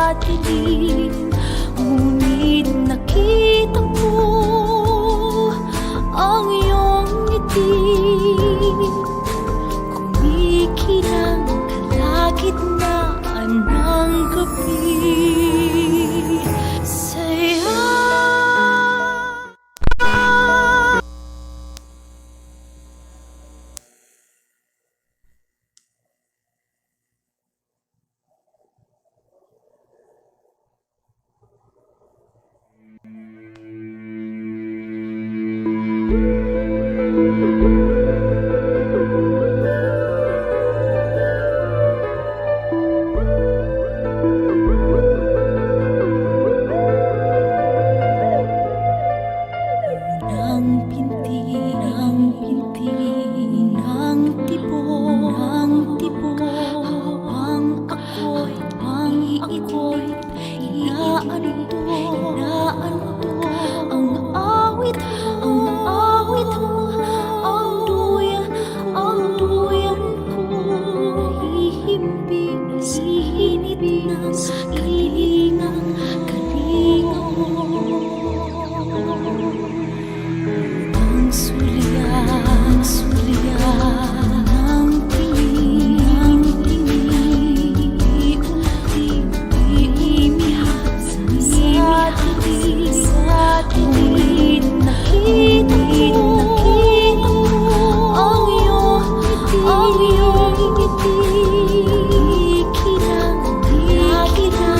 Dilim. Ngunit nakita ko ang iyong ngiti, kumikinang kalagitnaan ng gabi. Saya. Unang pinti, ng pinti, ng tibok, ng tibok. Habang ako'y, ang ako'y inaantok, inaantok. Ang awit mo, ang duyan ko. Nahihimbing sa init ng kalingang, kalinga mo. Ang sulyap, sulyap ng tingin, unti, umihap sa dilim, sa dilim. Ngunit nakita ko, nakita ko ang iyong ngiti, kumikinang, kumikinang.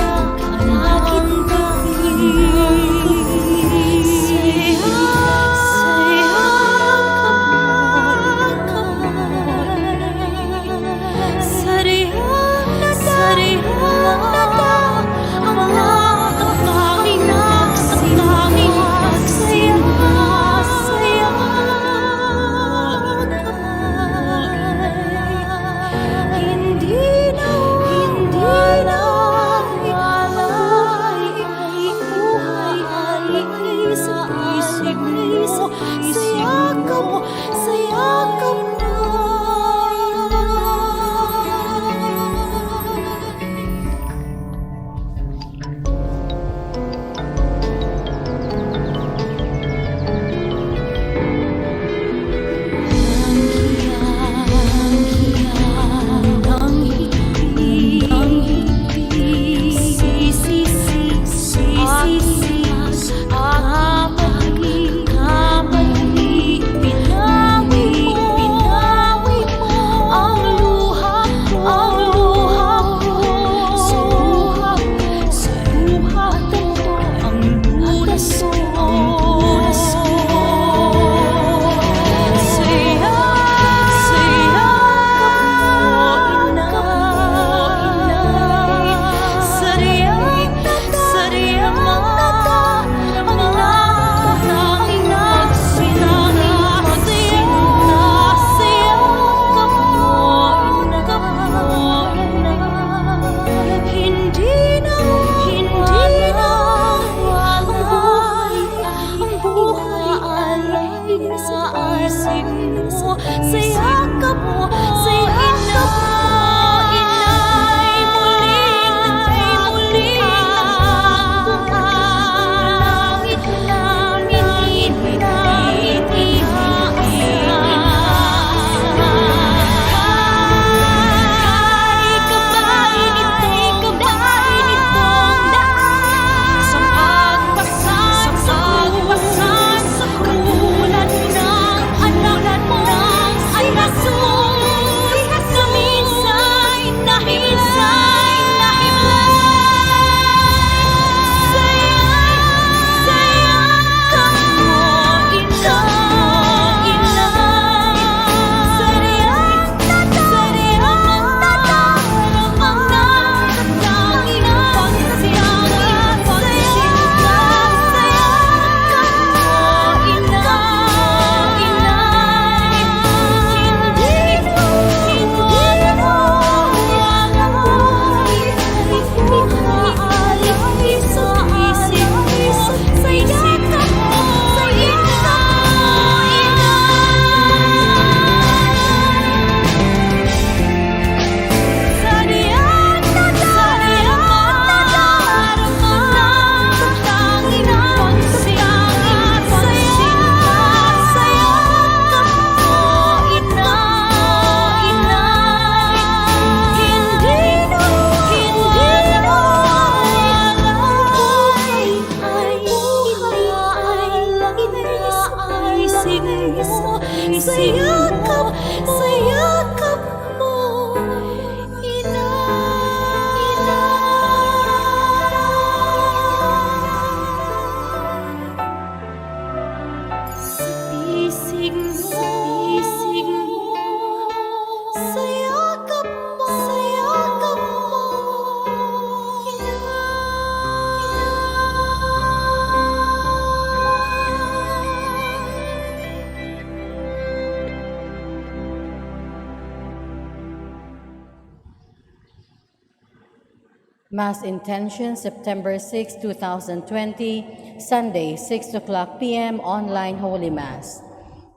Mass intention, September 6, 2020, Sunday, 6 o'clock p.m., online Holy Mass.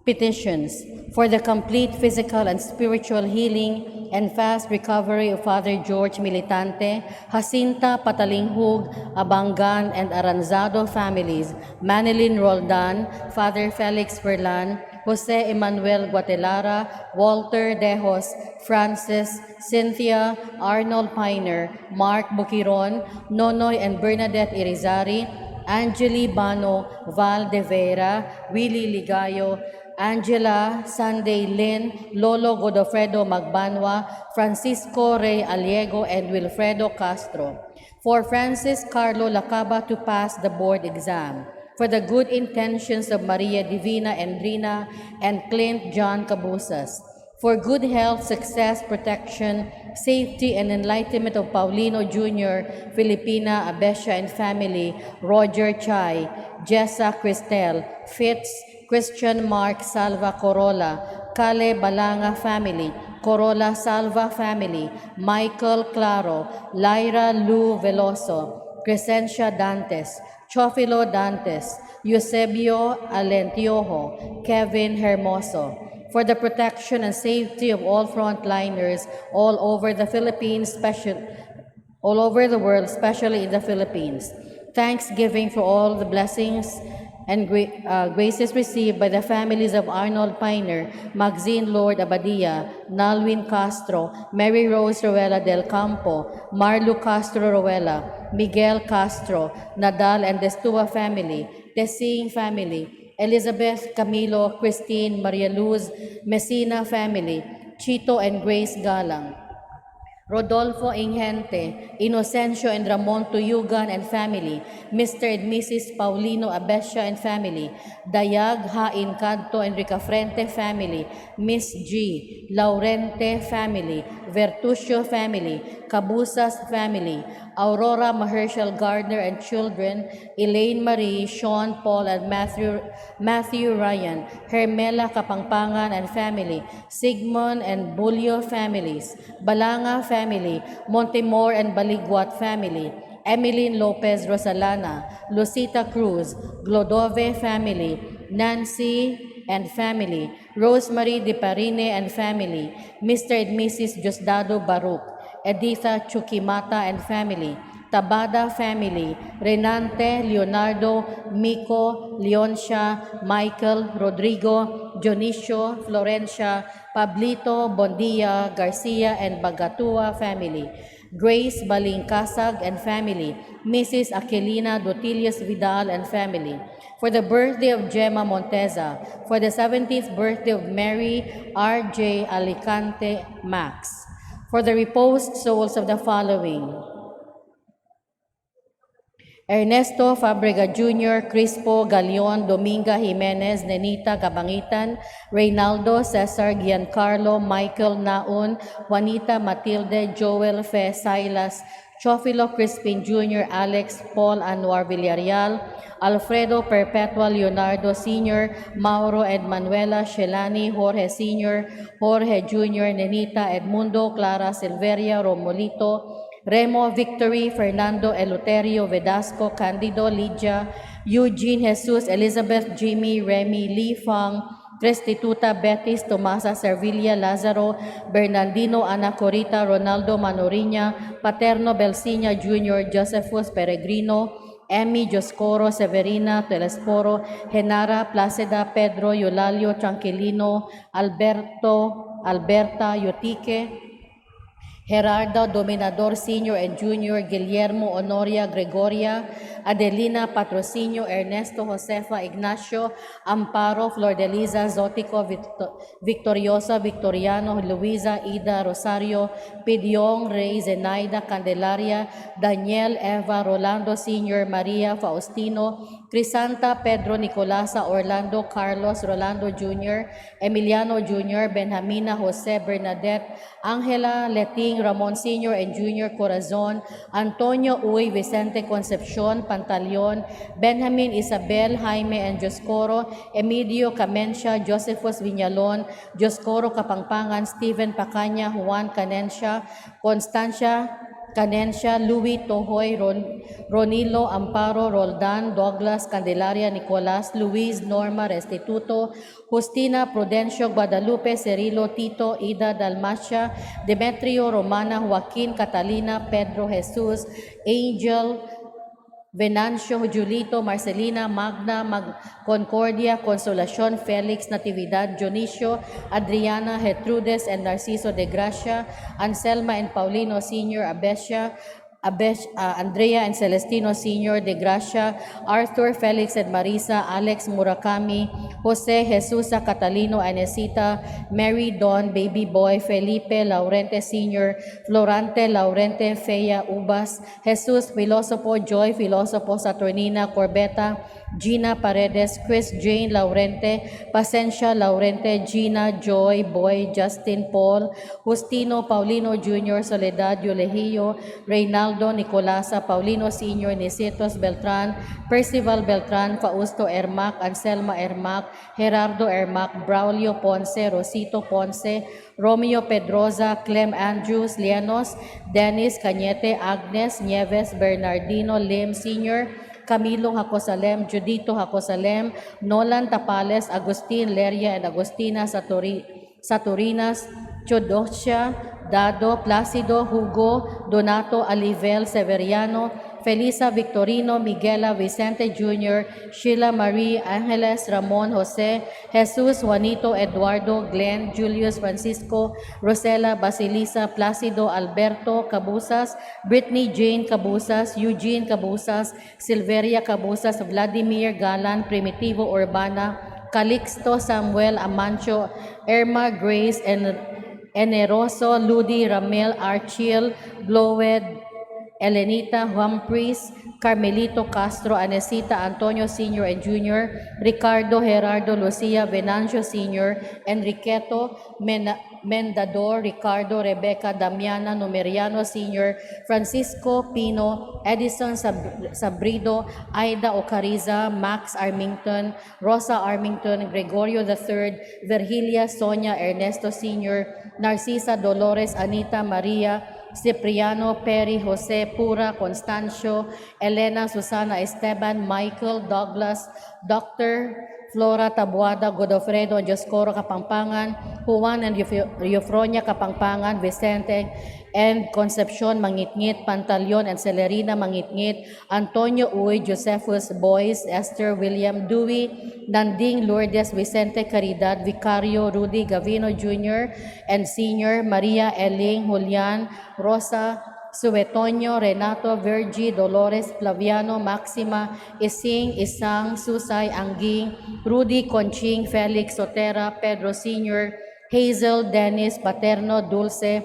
Petitions for the complete physical and spiritual healing and fast recovery of Father George Militante, Jacinta Patalinghug, Abangan and Aranzado families, Manilyn Roldan, Father Felix Ferlan, Jose Emmanuel Guatelara, Walter Dejos, Francis, Cynthia, Arnold Piner, Mark Bukiron, Nonoy and Bernadette Irizarry, Angeli Bano, Val De Vera, Willie Ligayo, Angela Sunday Lynn, Lolo Godofredo Magbanwa, Francisco Rey Aliego, and Wilfredo Castro. For Francis Carlo Lacaba to pass the board exam. For the good intentions of Maria Divina Endrina and Clint John Cabusas. For good health, success, protection, safety, and enlightenment of Paulino Jr., Filipina Abesia and family, Roger Chai, Jessa Cristel, Fitz, Christian Mark Salva Corolla, Kale Balanga family, Corolla Salva family, Michael Claro, Lyra Lou Veloso, Crescencia Dantes, Chofilo Dantes, Eusebio Alentiojo, Kevin Hermoso, for the protection and safety of all frontliners all over the Philippines, special, all over the world, especially in the Philippines. Thanksgiving for all the blessings and graces received by the families of Arnold Piner, Maxine Lord Abadia, Nalwin Castro, Mary Rose Ruela del Campo, Marlu Castro Ruela, Miguel Castro, Nadal and Destua family, Tessing family, Elizabeth, Camilo, Christine, Maria Luz, Messina family, Chito and Grace Galang, Rodolfo Ingente, Inocencio and Ramon Tuyugan and family, Mr. and Mrs. Paulino Abesia and family, Dayag Hain Cadto and Ricafrente family, Miss G, Laurente family, Vertucio family, Cabusas family, Aurora Mahershal Gardner and children, Elaine Marie, Sean Paul and Matthew Ryan, Hermela Kapangpangan and family, Sigmund and Bulio families, Balanga family, Montemor and Baligwat family, Emeline Lopez Rosalana, Lucita Cruz, Glodove family, Nancy and family, Rosemary De Parine and family, Mr. and Mrs. Diosdado Baruch, Editha Chukimata and family, Tabada family, Renante, Leonardo, Miko, Leoncia, Michael, Rodrigo, Dionisio, Florencia, Pablito, Bondia, Garcia, and Bagatua family, Grace Balingkasag and family, Mrs. Aquilina Dotilius Vidal and family, for the birthday of Gemma Monteza, for the 17th birthday of Mary R.J. Alicante Max, for the reposed souls of the following: Ernesto Fabrega Jr., Crispo Galion, Dominga Jimenez, Nenita Cabangitan, Reynaldo Cesar Giancarlo, Michael Naun, Juanita Matilde, Joel Fe Silas, Chofilo Crispin Jr., Alex Paul Anwar Villarreal, Alfredo Perpetua Leonardo Sr., Mauro and Manuela Shelani, Jorge Sr., Jorge Jr., Nenita Edmundo, Clara Silveria Romolito, Remo Victory, Fernando Eleuterio Vedasco, Candido Lydia, Eugene Jesus, Elizabeth Jimmy, Remy Lee Fang, Restituta Betis, Tomasa Servilia Lazaro, Bernardino Ana Corita, Ronaldo Manoriña, Paterno Belsiña Jr., Josephus Peregrino, Emmy Joscoro, Severina Telesporo, Genara Placida, Pedro Eulalio Tranquilino, Alberto, Alberta Yotique, Gerardo Dominador Sr. and Jr., Guillermo Honoria Gregoria, Adelina Patrocinio, Ernesto Josefa Ignacio, Amparo Flordeliza Zotico, Victoriosa Victoriano, Luisa Ida Rosario, Pidiong Rey Zenaida Candelaria, Daniel Eva Rolando Sr., Maria Faustino, Crisanta Pedro Nicolasa, Orlando Carlos Rolando Jr., Emiliano Jr., Benjamina Jose Bernadette, Angela Leting Ramon Sr. and Jr. Corazon, Antonio Uy Vicente Concepcion Pantaleon, Benjamin Isabel Jaime and Joscoro, Emilio Camencia, Josephus Viñalon, Joscoro Kapangpangan, Stephen Pacaña, Juan Canencia, Constancia Canencia, Louis Tohoy, Ronilo, Amparo, Roldan, Douglas, Candelaria, Nicolas, Luis, Norma, Restituto, Justina, Prudencio, Guadalupe, Cerilo, Tito, Ida, Dalmacia, Demetrio, Romana, Joaquin, Catalina, Pedro, Jesus, Angel, Venancio, Julito, Marcelina, Magna, Concordia, Consolacion, Felix, Natividad, Dionisio, Adriana, Gertrudes, and Narciso de Gracia, Anselma and Paulino Sr., Abesia, Andrea and Celestino Sr. de Gracia, Arthur, Felix and Marisa, Alex Murakami, Jose, Jesusa, Catalino, Anesita, Mary Don, Baby Boy, Felipe, Laurente Sr., Florante, Laurente, Fea, Ubas, Jesus, Filosopo, Joy, Filosopo, Saturnina, Corbeta, Gina Paredes, Chris Jane Laurente, Pacencia Laurente, Gina, Joy, Boy, Justin Paul, Justino Paulino Jr., Soledad Yulehio, Reynaldo Nicolasa, Paulino Sr., Nicetos Beltran, Percival Beltran, Fausto Ermac, Anselma Ermac, Gerardo Ermac, Braulio Ponce, Rosito Ponce, Romeo Pedroza, Clem Andrews, Lianos, Dennis Cañete, Agnes Nieves, Bernardino Lim Sr., Camilo Jacosalem, Judito Jacosalem, Nolan Tapales, Agustin Leria, and Agustina Saturinas, Teodosia, Dado, Placido, Hugo, Donato, Alivel, Severiano, Felisa Victorino, Miguela, Vicente Jr., Sheila Marie, Angeles, Ramon, Jose, Jesus, Juanito, Eduardo, Glenn, Julius, Francisco, Rosela, Basilisa, Placido, Alberto, Cabusas, Brittany Jane Cabusas, Eugene Cabusas, Silveria Cabusas, Vladimir Galan, Primitivo Urbana, Calixto Samuel Amancho, Irma Grace, and Eneroso, Ludi Ramel, Archiel, Glowed, Elenita Humphreys, Carmelito Castro, Anesita Antonio Sr. and Jr., Ricardo Gerardo Lucia Venancio Sr., Enriqueto Mendador, Ricardo Rebecca Damiana Numeriano Sr., Francisco Pino, Edison Sabrido, Aida Ocariza, Max Armington, Rosa Armington, Gregorio III, Virgilia Sonia Ernesto Sr., Narcisa Dolores Anita Maria, Cipriano, Perry, Jose, Pura, Constancio, Elena, Susana, Esteban, Michael, Douglas, Dr. Flora Tabuada, Godofredo, Dioscoro Kapampangan, Juan and Eufronia Kapampangan, Vicente and Concepcion Mangitngit, Pantaleon and Celerina Mangitngit, Antonio Uy, Josephus Boyce, Esther William Dewey, Nanding Lourdes Vicente Caridad, Vicario Rudy Gavino Jr. and Sr., Maria Eling Julian, Rosa Suetonio, Renato, Virgie, Dolores, Flaviano, Maxima, Ising, Isang, Susay, Angging, Rudy, Conching, Felix, Sotera, Pedro Sr., Hazel, Dennis, Paterno, Dulce,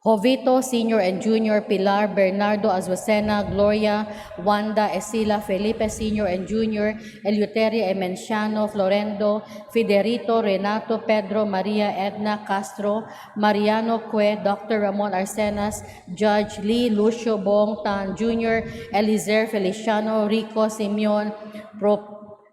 Jovito Sr. and Jr., Pilar, Bernardo Azucena, Gloria, Wanda, Esila, Felipe Sr. and Jr., Eleuteria Emenciano, Florendo, Fiderito, Renato, Pedro, Maria, Edna, Castro, Mariano Cue, Dr. Ramon Arsenas, Judge Lee, Lucio Bong Tan Jr., Elizer Feliciano, Rico Simeon,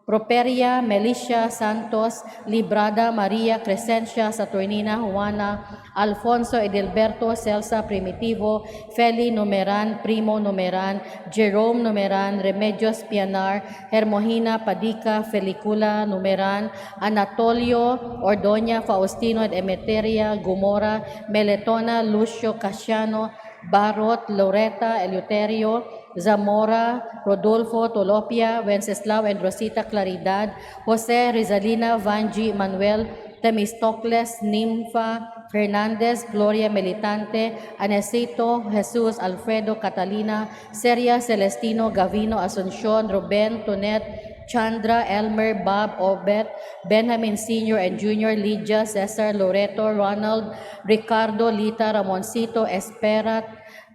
Properia, Melicia Santos, Librada, Maria, Crescencia, Saturnina, Juana, Alfonso Edelberto, Celsa Primitivo, Feli Numeran, Primo Numeran, Jerome Numeran, Remedios Pianar, Hermogina Padica, Felicula Numeran, Anatolio Ordoña, Faustino and Emeteria, Gomora, Meletona, Lucio Casiano, Barot, Loreta, Eleuterio, Zamora, Rodolfo, Tolopia, Wenceslao and Rosita Claridad, Jose, Rizalina, Vanji, Manuel, Temistocles, Nympha, Fernandez, Gloria Militante, Anesito, Jesus, Alfredo, Catalina, Seria, Celestino, Gavino, Asuncion, Ruben, Tonet, Chandra, Elmer, Bob, Obet, Benjamin Sr. and Jr., Lydia, Cesar, Loreto, Ronald, Ricardo, Lita, Ramoncito, Esperat,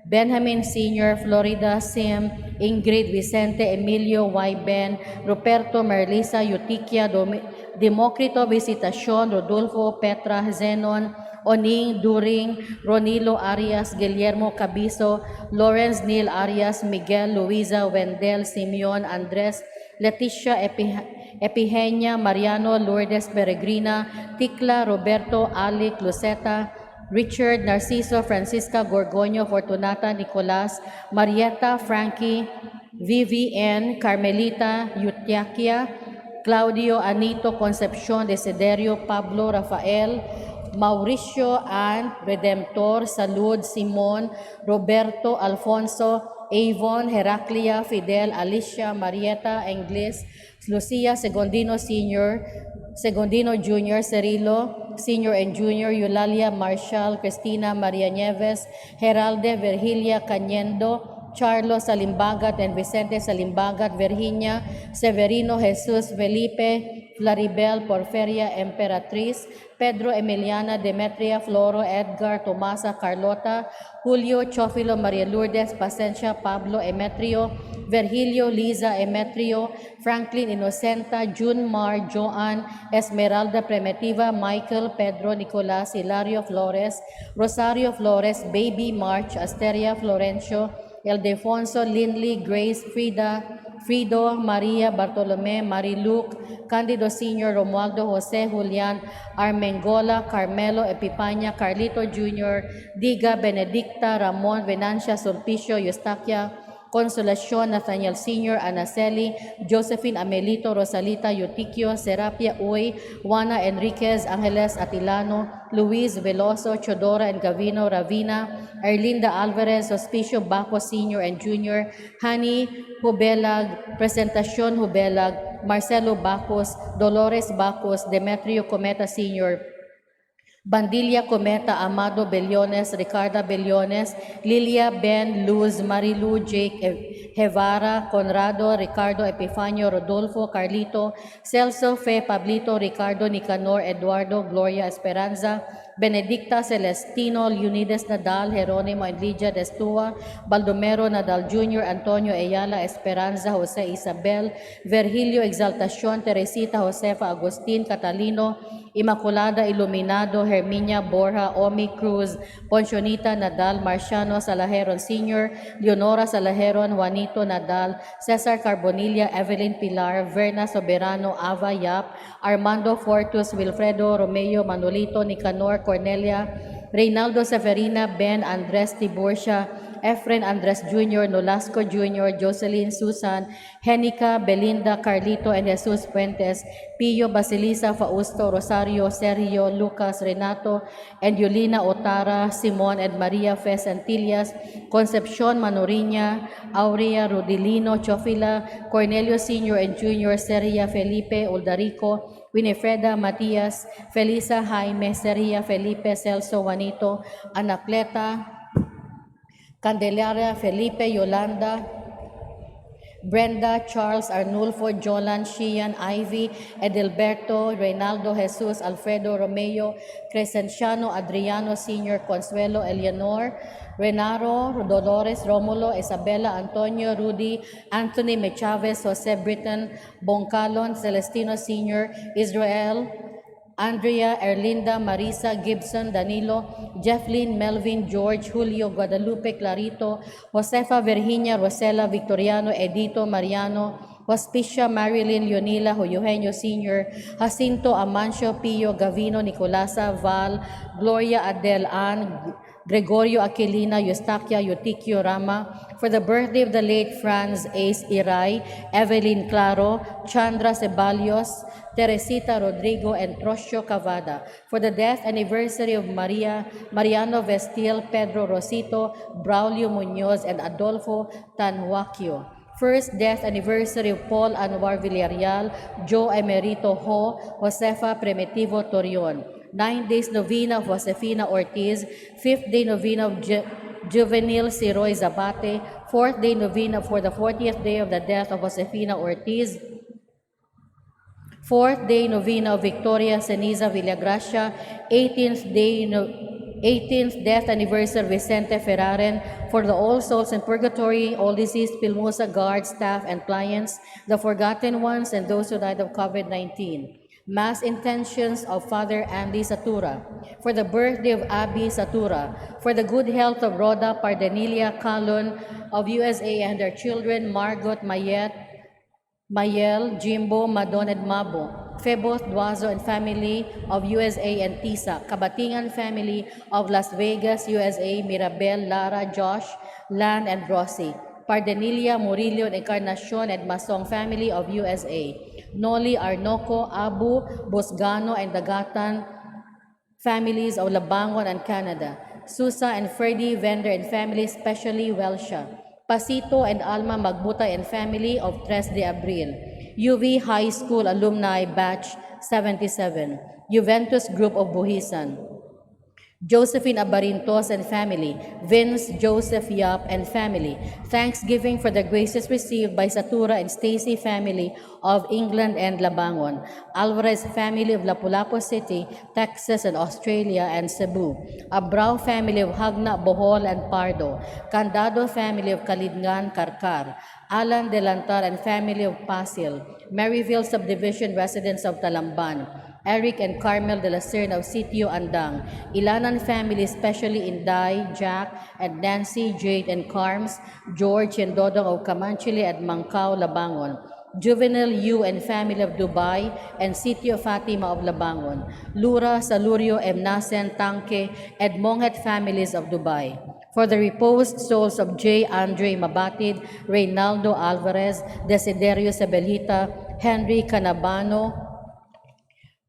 Benjamin Sr., Florida, Sim, Ingrid, Vicente, Emilio, Y. Ben, Ruperto, Merlisa, Eutiquia, Democrito, Visitacion, Rodolfo, Petra, Zenon, Oning, During, Ronilo Arias, Guillermo Cabiso, Lawrence Neil Arias, Miguel, Luisa, Wendell, Simeon, Andres, Leticia Epigenia, Mariano, Lourdes Peregrina, Tikla, Roberto, Alic, Luceta, Richard, Narciso, Francisca, Gorgonio, Fortunata, Nicolas, Marietta, Frankie, Vivian, Carmelita, Yutiakia, Claudio, Anito, Concepcion, Desiderio, Pablo, Rafael, Mauricio, Ann, Redemptor, Salud, Simon, Roberto, Alfonso, Avon, Heraclia, Fidel, Alicia, Marieta, Englis, Lucia, Segondino Sr., Segondino Jr., Cerilo, Sr. and Jr., Eulalia, Marshall, Cristina, Maria Nieves, Heralde, Virgilia, Cañendo, Charlo Salimbagat and Vicente Salimbagat, Virginia, Severino, Jesus, Felipe, Claribel, Porferia, Emperatriz, Pedro, Emiliana, Demetria, Floro, Edgar, Tomasa, Carlota, Julio, Chofilo, Maria Lourdes, Pacencia, Pablo, Emetrio, Virgilio, Liza, Emetrio, Franklin, Inocenta, Junmar, Joan, Esmeralda, Primitiva, Michael, Pedro, Nicolas, Hilario Flores, Rosario Flores, Baby March, Asteria, Florencio, Ildefonso, Lindley, Grace, Frida, Frido, Maria, Bartolome, Mariluc, Candido Sr., Romualdo, Jose, Julian, Armengola, Carmelo, Epipania, Carlito Jr., Diga, Benedicta, Ramon, Venancia, Sulpicio, Eustaquia, Consolacion, Nathaniel Sr., Anaceli, Josephine Amelito, Rosalita Yutiquio, Serapia Uy, Juana Enriquez, Angeles Atilano, Luis Veloso, Chodora and Gavino Ravina, Erlinda Alvarez, Hospicio Baco Sr. and Jr., Hani Hubelag, Presentacion Hubelag, Marcelo Bacos, Dolores Bacos, Demetrio Cometa Sr., Bandilla Cometa, Amado Bellones, Ricarda Bellones, Lilia, Ben, Luz, Marilu, Jake, Hevara, Conrado, Ricardo, Epifanio, Rodolfo, Carlito, Celso, Fe, Pablito, Ricardo, Nicanor, Eduardo, Gloria, Esperanza, Benedicta, Celestino, Leonidas Nadal, Jeronimo and Lydia Destua, Baldomero Nadal Jr., Antonio Ayala, Esperanza, Jose Isabel, Virgilio Exaltacion, Teresita, Josefa, Agustin, Catalino, Immaculada Iluminado, Herminia Borja, Omi Cruz, Poncionita Nadal, Marciano Salajeron Sr., Leonora Salajeron, Juanito Nadal, Cesar Carbonilla, Evelyn Pilar, Verna Soberano, Ava Yap, Armando Fortus, Wilfredo Romeo, Manolito, Nicanor, Cornelia, Reynaldo Severina, Ben Andres Tiburcia, Efren Andres Jr., Nolasco Jr., Jocelyn Susan, Henica, Belinda, Carlito, and Jesus Fuentes, Pio Basilisa, Fausto, Rosario, Sergio, Lucas, Renato, and Yulina Otara, Simon and Maria Fe Santillas, Concepcion Manoriña, Aurea Rodilino, Chofila, Cornelio Sr. and Jr., Seria Felipe, Uldarico, Winifreda Matias, Felisa Jaime, Seria Felipe, Celso Juanito, Anacleta, Candelaria, Felipe, Yolanda, Brenda, Charles, Arnulfo, Jolan, Shian, Ivy, Edelberto, Reynaldo, Jesus, Alfredo, Romeo, Crescenciano, Adriano Sr., Consuelo, Eleanor, Renaro, Dolores, Romulo, Isabella, Antonio, Rudy, Anthony Mechavez, Jose Britton, Boncalon, Celestino Sr., Israel, Andrea, Erlinda, Marisa, Gibson, Danilo, Jefflin, Melvin, George, Julio, Guadalupe, Clarito, Josefa, Virginia, Rosela, Victoriano, Edito, Mariano, Hospicia, Marilyn, Leonila, Eugenio Sr., Jacinto, Amancio, Pio, Gavino, Nicolasa, Val, Gloria, Adel, Ann, Gregorio, Aquilina, Eustaquia, Eutiquio, Rama, for the birthday of the late Franz Ace Iray, Evelyn Claro, Chandra Ceballos, Teresita Rodrigo, and Trosio Cavada, for the death anniversary of Maria, Mariano Vestil, Pedro Rosito, Braulio Munoz, and Adolfo Tanhuaquio. First death anniversary of Paul Anwar Villarreal, Joe Emerito Ho, Josefa Primitivo Torion. 9 days novena of Josefina Ortiz, fifth day novena of Juvenil Siroy Zabate, fourth day novena for the 40th day of the death of Josefina Ortiz, fourth day novena of Victoria Ceniza Villagracia, 18th day no, 18th death anniversary Vicente Ferraren, for the all souls in purgatory, all deceased Pilmusa guards, staff, and clients, the forgotten ones, and those who died of COVID-19. Mass intentions of Father Andy Satura, for the birthday of Abby Satura, for the good health of Rhoda Pardenilia Calun of USA and their children, Margot, Mayet, Mayel, Jimbo, Madon, and Mabo. Feboth Duazo and family of USA and Tisa, Kabatingan family of Las Vegas, USA, Mirabel, Lara, Josh, Lan, and Rossi, Pardenilia, Murillo, and Encarnacion, and Masong family of USA, Noli, Arnoco, Abu, Bosgano, and Dagatan families of Labangon and Canada, Susa and Ferdy Vender and family, especially Welsha, Pasito and Alma Magbutay and family of Tres de Abril, UV High School Alumni Batch 77, Juventus Group of Buhisan, Josephine Abarintos and family, Vince Joseph Yap and family. Thanksgiving for the graces received by Satura and Stacy family of England and Labangon, Alvarez family of Lapu-Lapu City, Texas and Australia and Cebu, Abrao family of Hagna, Bohol and Pardo, Candado family of Kalidngan, Karkar, Alan Delantar and family of Pasil, Maryville Subdivision residents of Talamban, Eric and Carmel de la Serna of Sitio Andang, Ilanan family, especially Inday, Jack, and Nancy, Jade, and Carms, George and Dodong of Camanchile at Mangkao, Labangon, Juvenile U and family of Dubai, and Sitio Fatima of Labangon, Lura, Salurio, Emnasen, Tanque, and Monghet families of Dubai. For the reposed souls of J. Andre Mabatid, Reynaldo Alvarez, Desiderio Sabelita, Henry Canabano,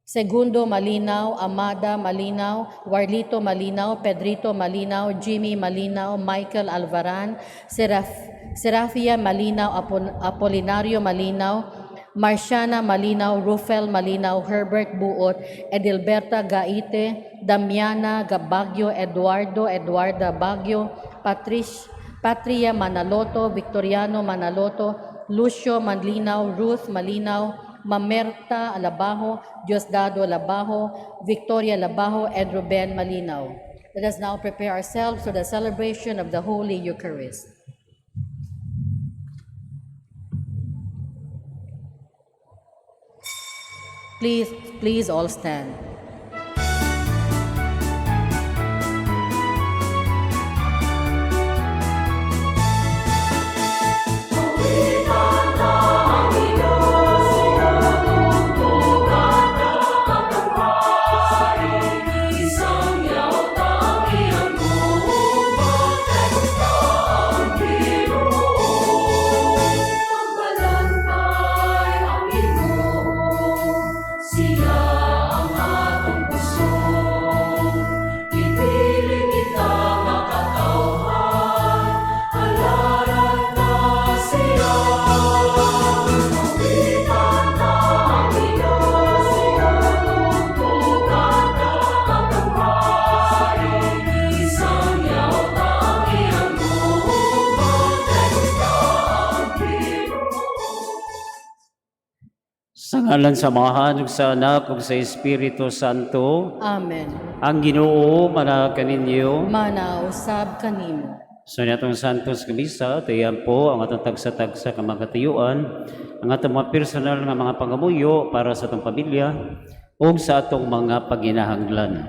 Segundo Malinaw, Amada Malinaw, Warlito Malinaw, Pedrito Malinaw, Jimmy Malinaw, Michael Alvaran, Serafia Malinaw, Apolinario Malinaw, Marciana Malinaw, Rufel Malinaw, Herbert Buot, Edilberta Gaite, Damiana Gabagio, Eduardo Eduarda Bagio, Patria Manaloto, Victoriano Manaloto, Lucio Malinaw, Ruth Malinaw, Mamerta Labajo, Diosdado Labajo, Victoria Labajo, and Ruben Malinaw. Let us now prepare ourselves for the celebration of the Holy Eucharist. Please, please all stand. Pagbalantay ang Ginoo, siya ang atong kusog. Gibilin kita nga katawhan, halaran ta siya. Awitan ta ang Ginoo, tugan ta atong hari. Isangyaw ta ang iyang gugma, ta ang Ginoo. Sa ngalan sa Amahan, ug sa Anak, ug sa Espiritu Santo, Amen. Ang Ginoo manaa kaninyo. Manausab kanimo. Sa atong Santos nga Misa, tayan po ang atong tagsa-tagsa ka mga katuyuan, ang atong mga personal nga mga pangamuyo para sa atong pamilya ug sa atong mga paginahanglan.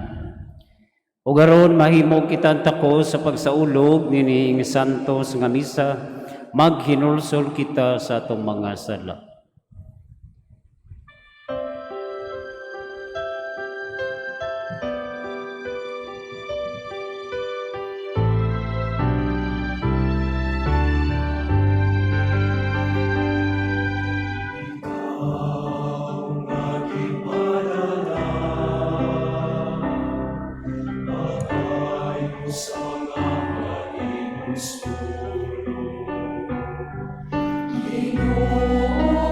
Ug aron mahimo kitang takos sa pagsaulog nining Santos nga Misa, maghinulsol kita sa atong mga sala. Ginoo.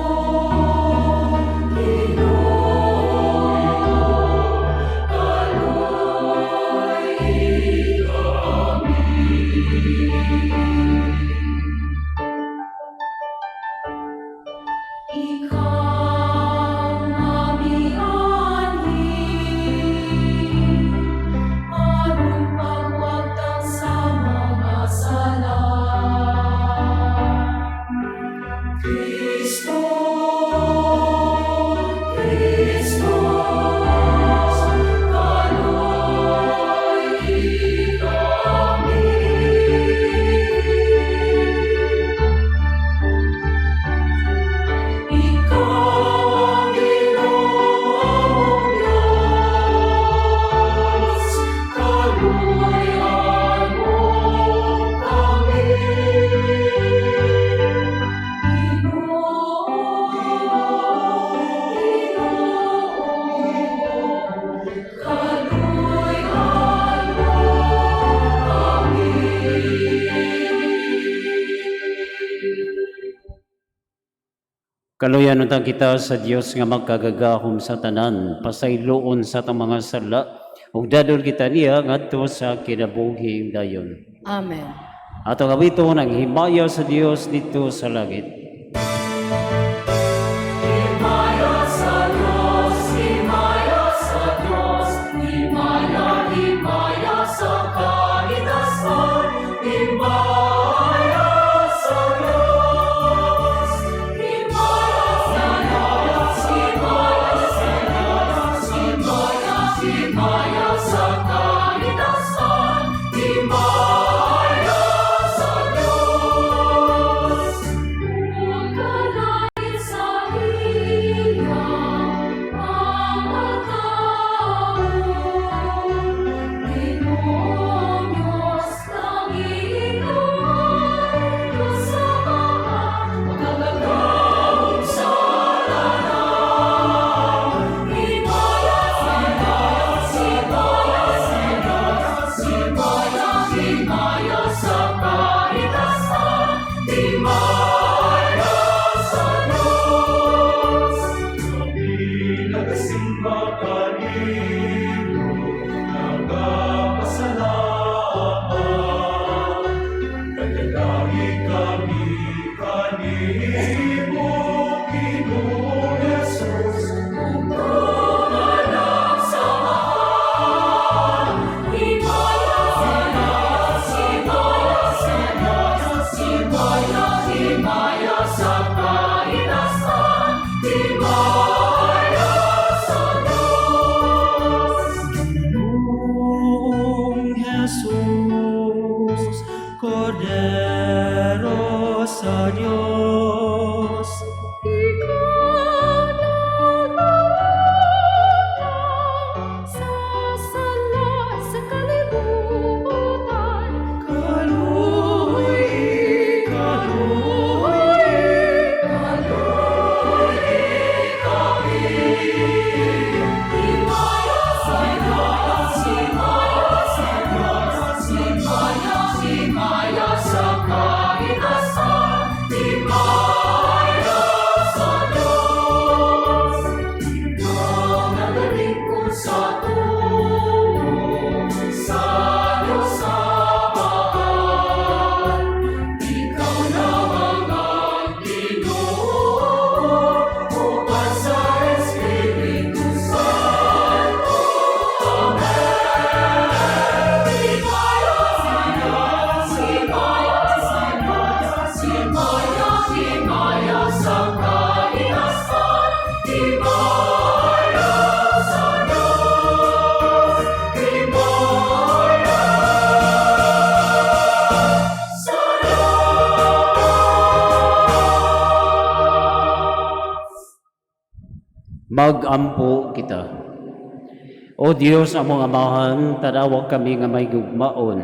Kaluyan unta kita sa Dios nga magkagagahom sa tanan, pasayloon sa atong mga sala, ug dadon kita niya ngadto sa kinabuhing dayon. Amen. Atong awiton ang himaya sa Dios didto sa langit. Himaya sa Diyos, himaya sa Diyos, himaya, himaya sa kaligtasan, himaya sa Diyos. Himaya sa Diyos, himaya sa Diyos, himaya, himaya sa kaligtasan, himaya sa Diyos. Magkalain sa iya ang tao, Ginoong Diyos, langit ay kasamaan, magkagagawin sa tanan. Himaya sa Diyos, himaya sa Diyos, himaya, himaya sa kaligtasan, himaya sa Diyos. Kami nagasimba kanimo, nagapasalamat. Nagdalangin kami kanimo, Ginoong Jesus. Anak sa mahal, himaya sa Diyos, himaya sa Diyos, himaya, himaya sa kaligtasan, himaya sa Diyos. Ginoong Jesus, Kordero sa Diyos. Ikaw nagutang sa sala sa kalibutan. Kaluoy, kaluoy, Kaluoy kami. Himaya sa Diyos, himaya sa Diyos, himaya, himaya sa kaligtasan, himaya sa Diyos. Ikaw nagalingkod sa tuo, sa Diyos Amahan. Ikaw lamang ang Ginoo, uban sa Espiritu Santo. Amen. Himaya sa Diyos, himaya sa Diyos, himaya, himaya sa kaligtasan, himaya sa Diyos, himaya sa Diyos. Magampo kita. O Dios, among Amahan, tanawa kami nga may gugmaon.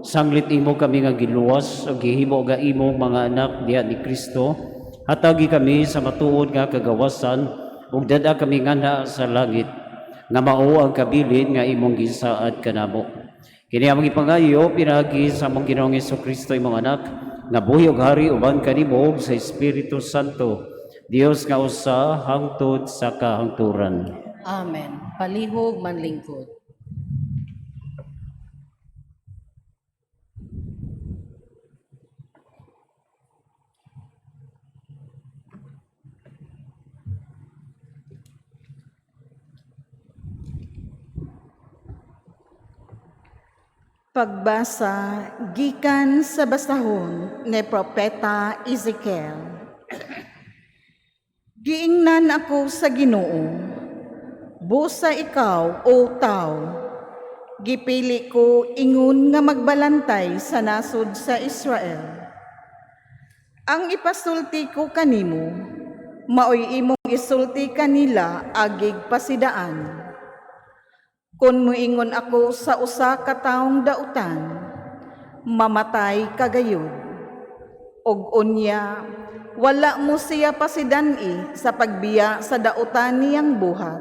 Sanglit imo kami nga giluwas ug gihimo nga imong mga anak diha ni Kristo. Hatagi kami sa matuod nga kagawasan ug dad-a kami nganha sa langit nga mao ang kabilin nga imong gisaad kanamo. Kini among ipangayo pinaagi sa among Ginoong Kristo, imong anak, nga buhi ug hari uban kanimo ug sa Espiritu Santo. Dios nga usa hangtod sa kahangturan. Amen. Palihog manlingkod. Pagbasa gikan sa basahon ni Propeta Ezekiel. Giingnan ako sa Ginoo, busa ikaw, o tao, gipili ko ingon nga magbalantay sa nasod sa Israel. Ang ipasulti ko kanimo, maoy imong isulti kanila agig pasidaan. Kon muingon ako sa usa ka taong dautan, mamatay ka gayud. Og unya, wala mo siya pasidan-i sa pagbiya sa dautan niyang buhat.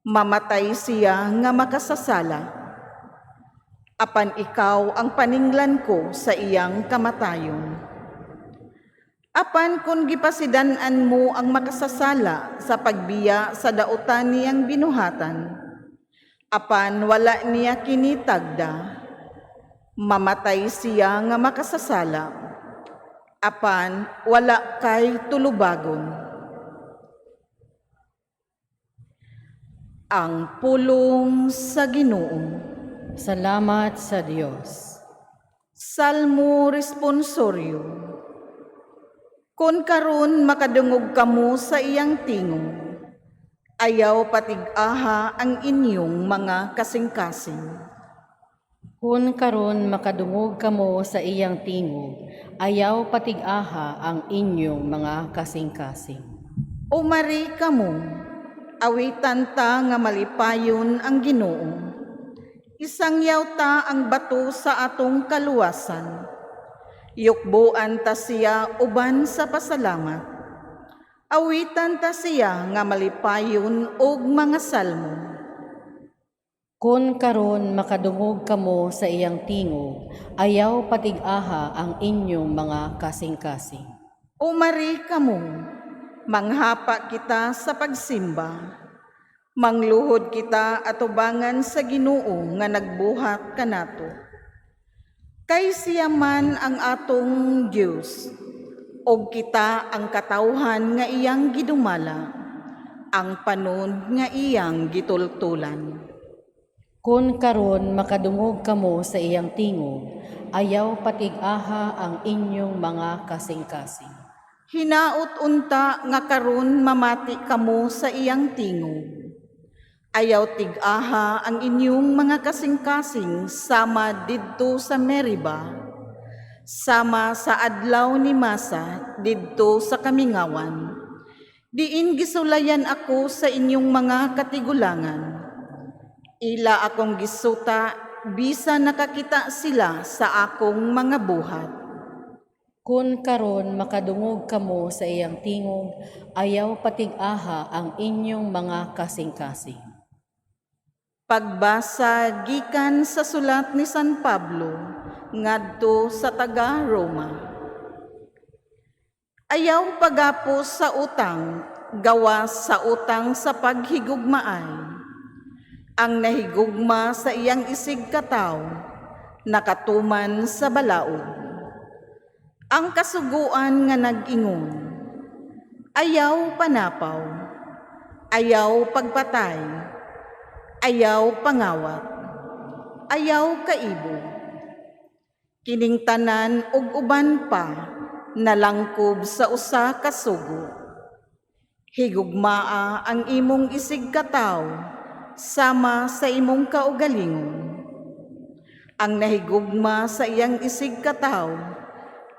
Mamatay siya nga makasasala. Apan ikaw ang paninglan ko sa iyang kamatayon. Apan kung gipasidan-an mo ang makasasala sa pagbiya sa dautan niyang binuhatan, apan wala niya kini tagda, mamatay siya nga makasasala, apan wala kay tulubagon. Ang pulong sa Ginoo. Salamat sa Dios. Salmo Responsorio. Kon karon makadungog kamo sa iyang tingog, ayaw patig-aha ang inyong mga kasing-kasing. Kun karon makadungog kamo sa iyang tingog, ayaw patig-aha ang inyong mga kasing-kasing. Umari kamo, awitan ta nga malipayon ang Ginoo. Isangyaw ta ang bato sa atong kaluwasan. Yukbuan ta siya uban sa pasalamat. Awitan ta siya nga malipayon og mga salmo. Kun karon makadungog kamo sa iyang tingog, ayaw patig-aha ang inyong mga kasing-kasing. Umari kamo, manghapa kita sa pagsimba. Mangluhod kita atubangan sa Ginoo nga nagbuhat kanato. Kay siya man ang atong Dios, og kita ang katawhan nga iyang gidumala, ang panon nga iyang gitultulan. Kun karon makadungog kamo sa iyang tingog, ayaw patig-aha ang inyong mga kasing-kasing. Hinaot unta nga karon mamati kamo sa iyang tingog. Ayaw tig-aha ang inyong mga kasing-kasing sama didto sa Meriba, sama sa adlaw ni Masa didto sa Kamingawan. Diin gisulayan ako sa inyong mga katigulangan. Ila akong gisuta, bisa nakakita sila sa akong mga buhat. Kun karon makadungog kamo sa iyang tingog, ayaw patig-aha ang inyong mga kasing-kasing. Pagbasa gikan sa sulat ni San Pablo ngadto sa taga Roma. Ayaw pagapos sa utang, gawas sa utang sa paghigugmaay. Ang nahigugma sa iyang isig kataw, nakatuman sa balaod. Ang kasuguan nga nag-ingon, ayaw panapaw, ayaw pagpatay, ayaw pangawat, ayaw kaibo. Kining tanan ug uban pa nalangkob sa usa ka sugo. Higugmaa ang imong isig kataw sama sa imong kaugalingon. Ang nahigugma sa iyang isig kataw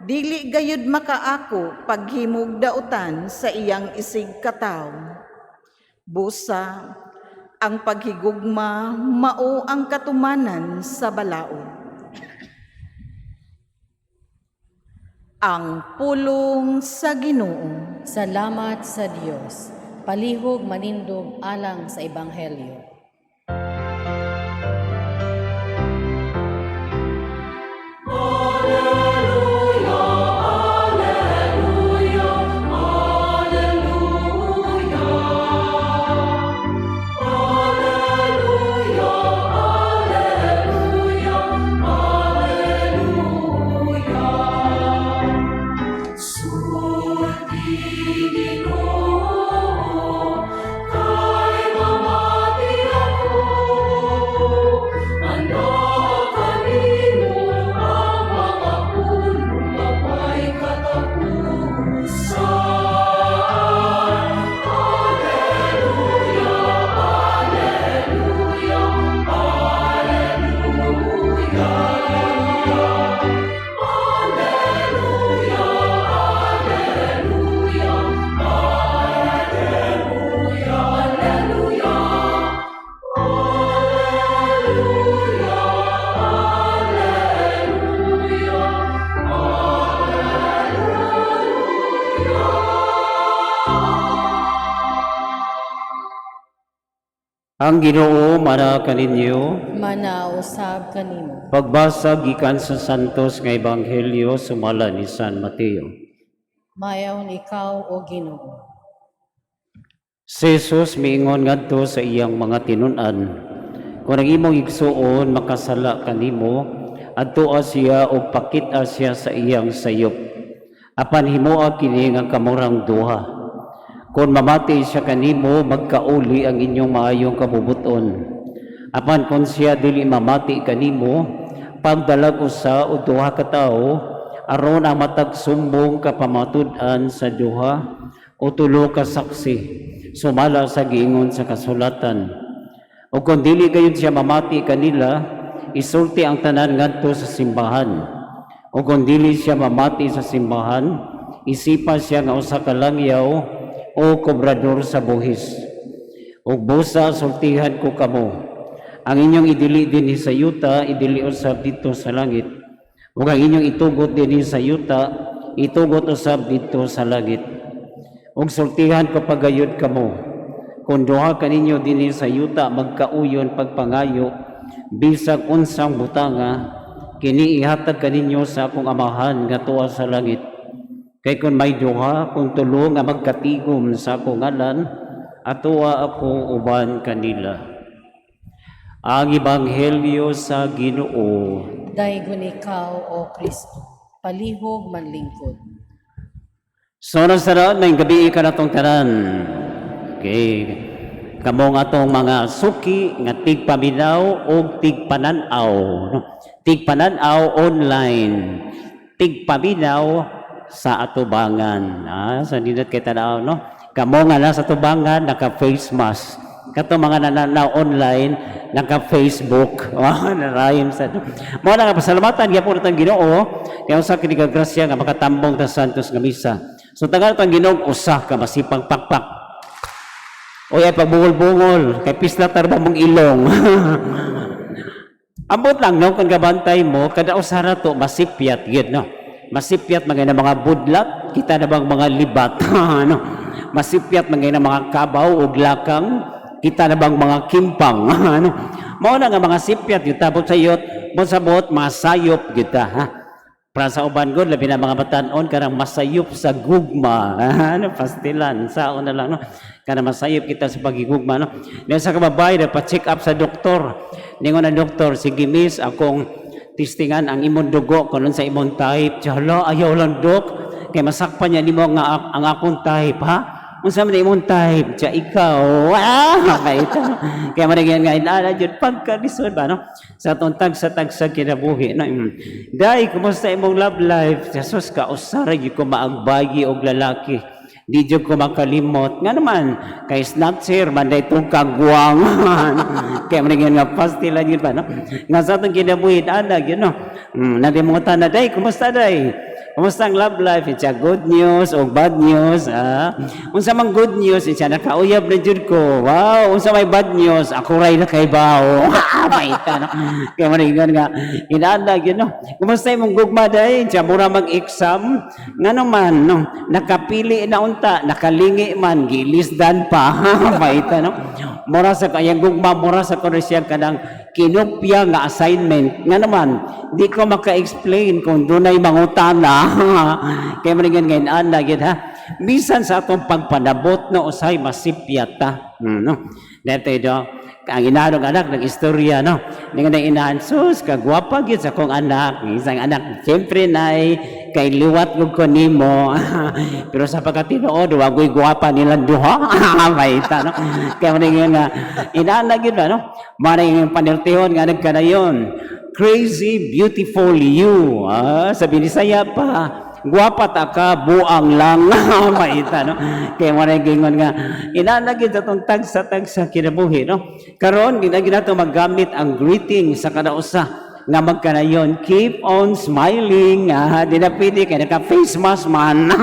dili gayud makaako paghimog dautan sa iyang isig kataw. Busa, ang paghigugma mao ang katumanan sa balaod. Ang pulong sa Ginoo. Salamat sa Dios. Palihog manindog alang sa ebanghelyo. Sulti Ginoo, kay mamati ako. Handa kanimo ang mga pulong mapay katapusan. Alleluia, Alleluia, Alleluia. Alleluia, Alleluia, Alleluia, Alleluia. Alleluia, Alleluia, Ang Ginoo mana kaninyo. Manausab kanimo. Pagbasa gikan sa Santos nga Ebanghelyo sumala ni San Mateo. Mayaon ikaw, O Ginoo. Si Jesus miingon ngadto sa iyang mga tinun-an, "Kung ang imong igsuon makasala kanimo, adtoa siya og pakit-a siya sa iyang sayop. Apan himoa kini nga kamurang duha. Kung mamati siya kanimo, magkauli ang inyong maayong kabubut-on. Apan kung siya dili mamati kanimo, pagdalag usa o duha ka tawo aron ang matag sumbong ka pamatud-an sa duha o tulo ka saksi sumala sa giingon sa kasulatan. O kung dili gayud siya mamati kanila, isulti ang tanan ngadto sa simbahan. O kung dili siya mamati sa simbahan, isipa siya nga usa ka langyaw o kobrador sa buhis. Ug busa sultihan ko kamo, ang inyong idili dinhi sa yuta, idili usab didto sa langit. Ug ang inyong itugot dinhi sa yuta, itugot usab didto sa langit. Ug sultihan ko pagayod kamo, kung duha kaninyo dinhi sa yuta magkauyon pagpangayo, bisag unsang butanga, kini ihatag kaninyo sa akong Amahan nga tuwa sa langit. Kay kung may duha, kung tulo nga magkatigom sa akong ngalan, atuwa ako uban kanila." Ang Ebanghelyo sa Ginoo. Daygon ikaw, O Kristo. Palihog manlingkod. So na sa may gabi ka na tong tanan. Okay. Kamong atong mga suki nga tigpaminaw o tigpananaw. No? Tigpananaw online. Tigpaminaw sa atubangan. Sa nindot kay tanaw, no? Kamo nga nasa atubangan, naka-face mask. Kato mga nananaw online, naka-Facebook. Oh, narayim sa Mao na nga pasalamatan gyapon atong Ginoo kay usa kini ka grasya nga makatambong ta Santos nga misa. So tagal tang Ginoo usa ka masipang pakpak. Oy, ay pagbungol-bungol kay pisla tarba mong ilong. Ambot lang, no, kung gabantay mo kada usa ra to masipyat gyud, no. Masipyat mga na mga budlat, kita na bang mga libat, no. Masipyat mga na mga kabaw ug lakang, kita na bang mga kimpang, ano. Mao na nga mga sipyat gyud tabot sa yot, mo sabot masayop kita, ha. Para sa uban gud, labi na mga batan-on, kanang masayop sa gugma. Ano, pastilan sao na lang, no, kanang masayop kita sa pagigugma, no. Niya sa kababay na pa-check up sa doktor. Ningon ang doktor, "Sige miss, akong testingan ang imong dugo kung sa imong type." "Hala, ayaw lang, dok, kay masakpan niya nimo nga ang akong type." "Ha, unsa man imong type?" "Siya ikaw." Ah, kay ito. Kaya man nga inala jud pagkalisod ba, no? Sa atong tagsa-tagsa kinabuhi, no. "Day, kumusta imong love life?" "Jesus ka usara gyud ko maagbagi og lalaki. Di jud ko makalimot." "Nga naman?" "Kay snatcher man day itong kagwang." Kaya man nga pastilan yun ba, no? Nga sa atong kinabuhi ana gyud, no. Nadi mga tana, "Day, kumusta day? Kumusta ang love life?" It's a good news o bad news? Ah? "Unsa man good news?" "It's nakauyab na jud ko." "Wow, unsa may bad news?" "Ako ray na kay bao." Maita, no? Kaya man nga inaala gyud, no. "Kumusta imong gugma, day?" "Siya mura mag-exam." "Nga naman, no?" "Nakapili na unta, nakalingi man, gilisdan pa." Maita, no. Mura sa kayang gugma, mura sa kuno siya kanang kinopya nga assignment. "Nga naman?" "Di ko maka-explain kung dunay mangutana." Kaya man ngayon ana gyud, ha. Bisan sa atong pagpanabot, no, usay masipyat ta. No. Dito do ang inahan ng anak nag-istorya, no. Ningon ang inahan, "Sus, kagwapa gyud sa akong anak." Isang anak, "Siyempre, nay, kay liwat gud ko nimo." Pero sa pagkatinuod, wa ko'y gwapa nilang duha. Maita, no. Kaya man nga inahan gyud ba, no. Mao yung paneltihon nga nagkanayon. Crazy beautiful you. Ah, sa Binisaya pa, gwapa ta ka, buang lang. Maita, no. Kaya mo na gingon nga inalagi sa atong tagsa-tagsa kinabuhi, no. Karon ginagi nato maggamit ang greeting sa kada usa nga magkanayon, keep on smiling. Ah, di na pwede kay naka face mask man, no.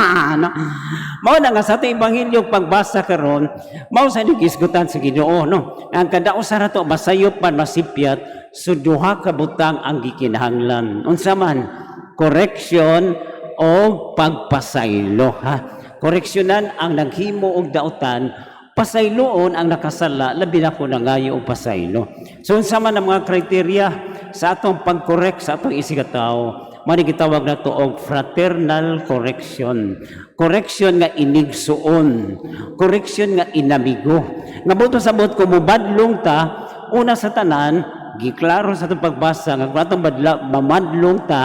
Mao na nga sa atong ebanghelyo pagbasa karon, mao sa gisgutan sa Ginoo, no, ang kada usa rato masayop man, masipyat. So duha ka butang ang gikinahanglan. Unsa man? Correction o pagpasaylo, ha. Koreksyonan ang naghimo og dautan, pasayloon ang nakasala, labi na kung nangayo og pasaylo. So unsa man ang mga criteria sa atong pag-correct sa atong isigatawo? Mao ni gitawag nato og fraternal correction. Correction nga inigsuon, correction nga inamigo. Nga buto sa buot ko mubadlong ta, una sa tanan, giklaro sa atong pagbasa nga kung atong badla, mamadlong ta,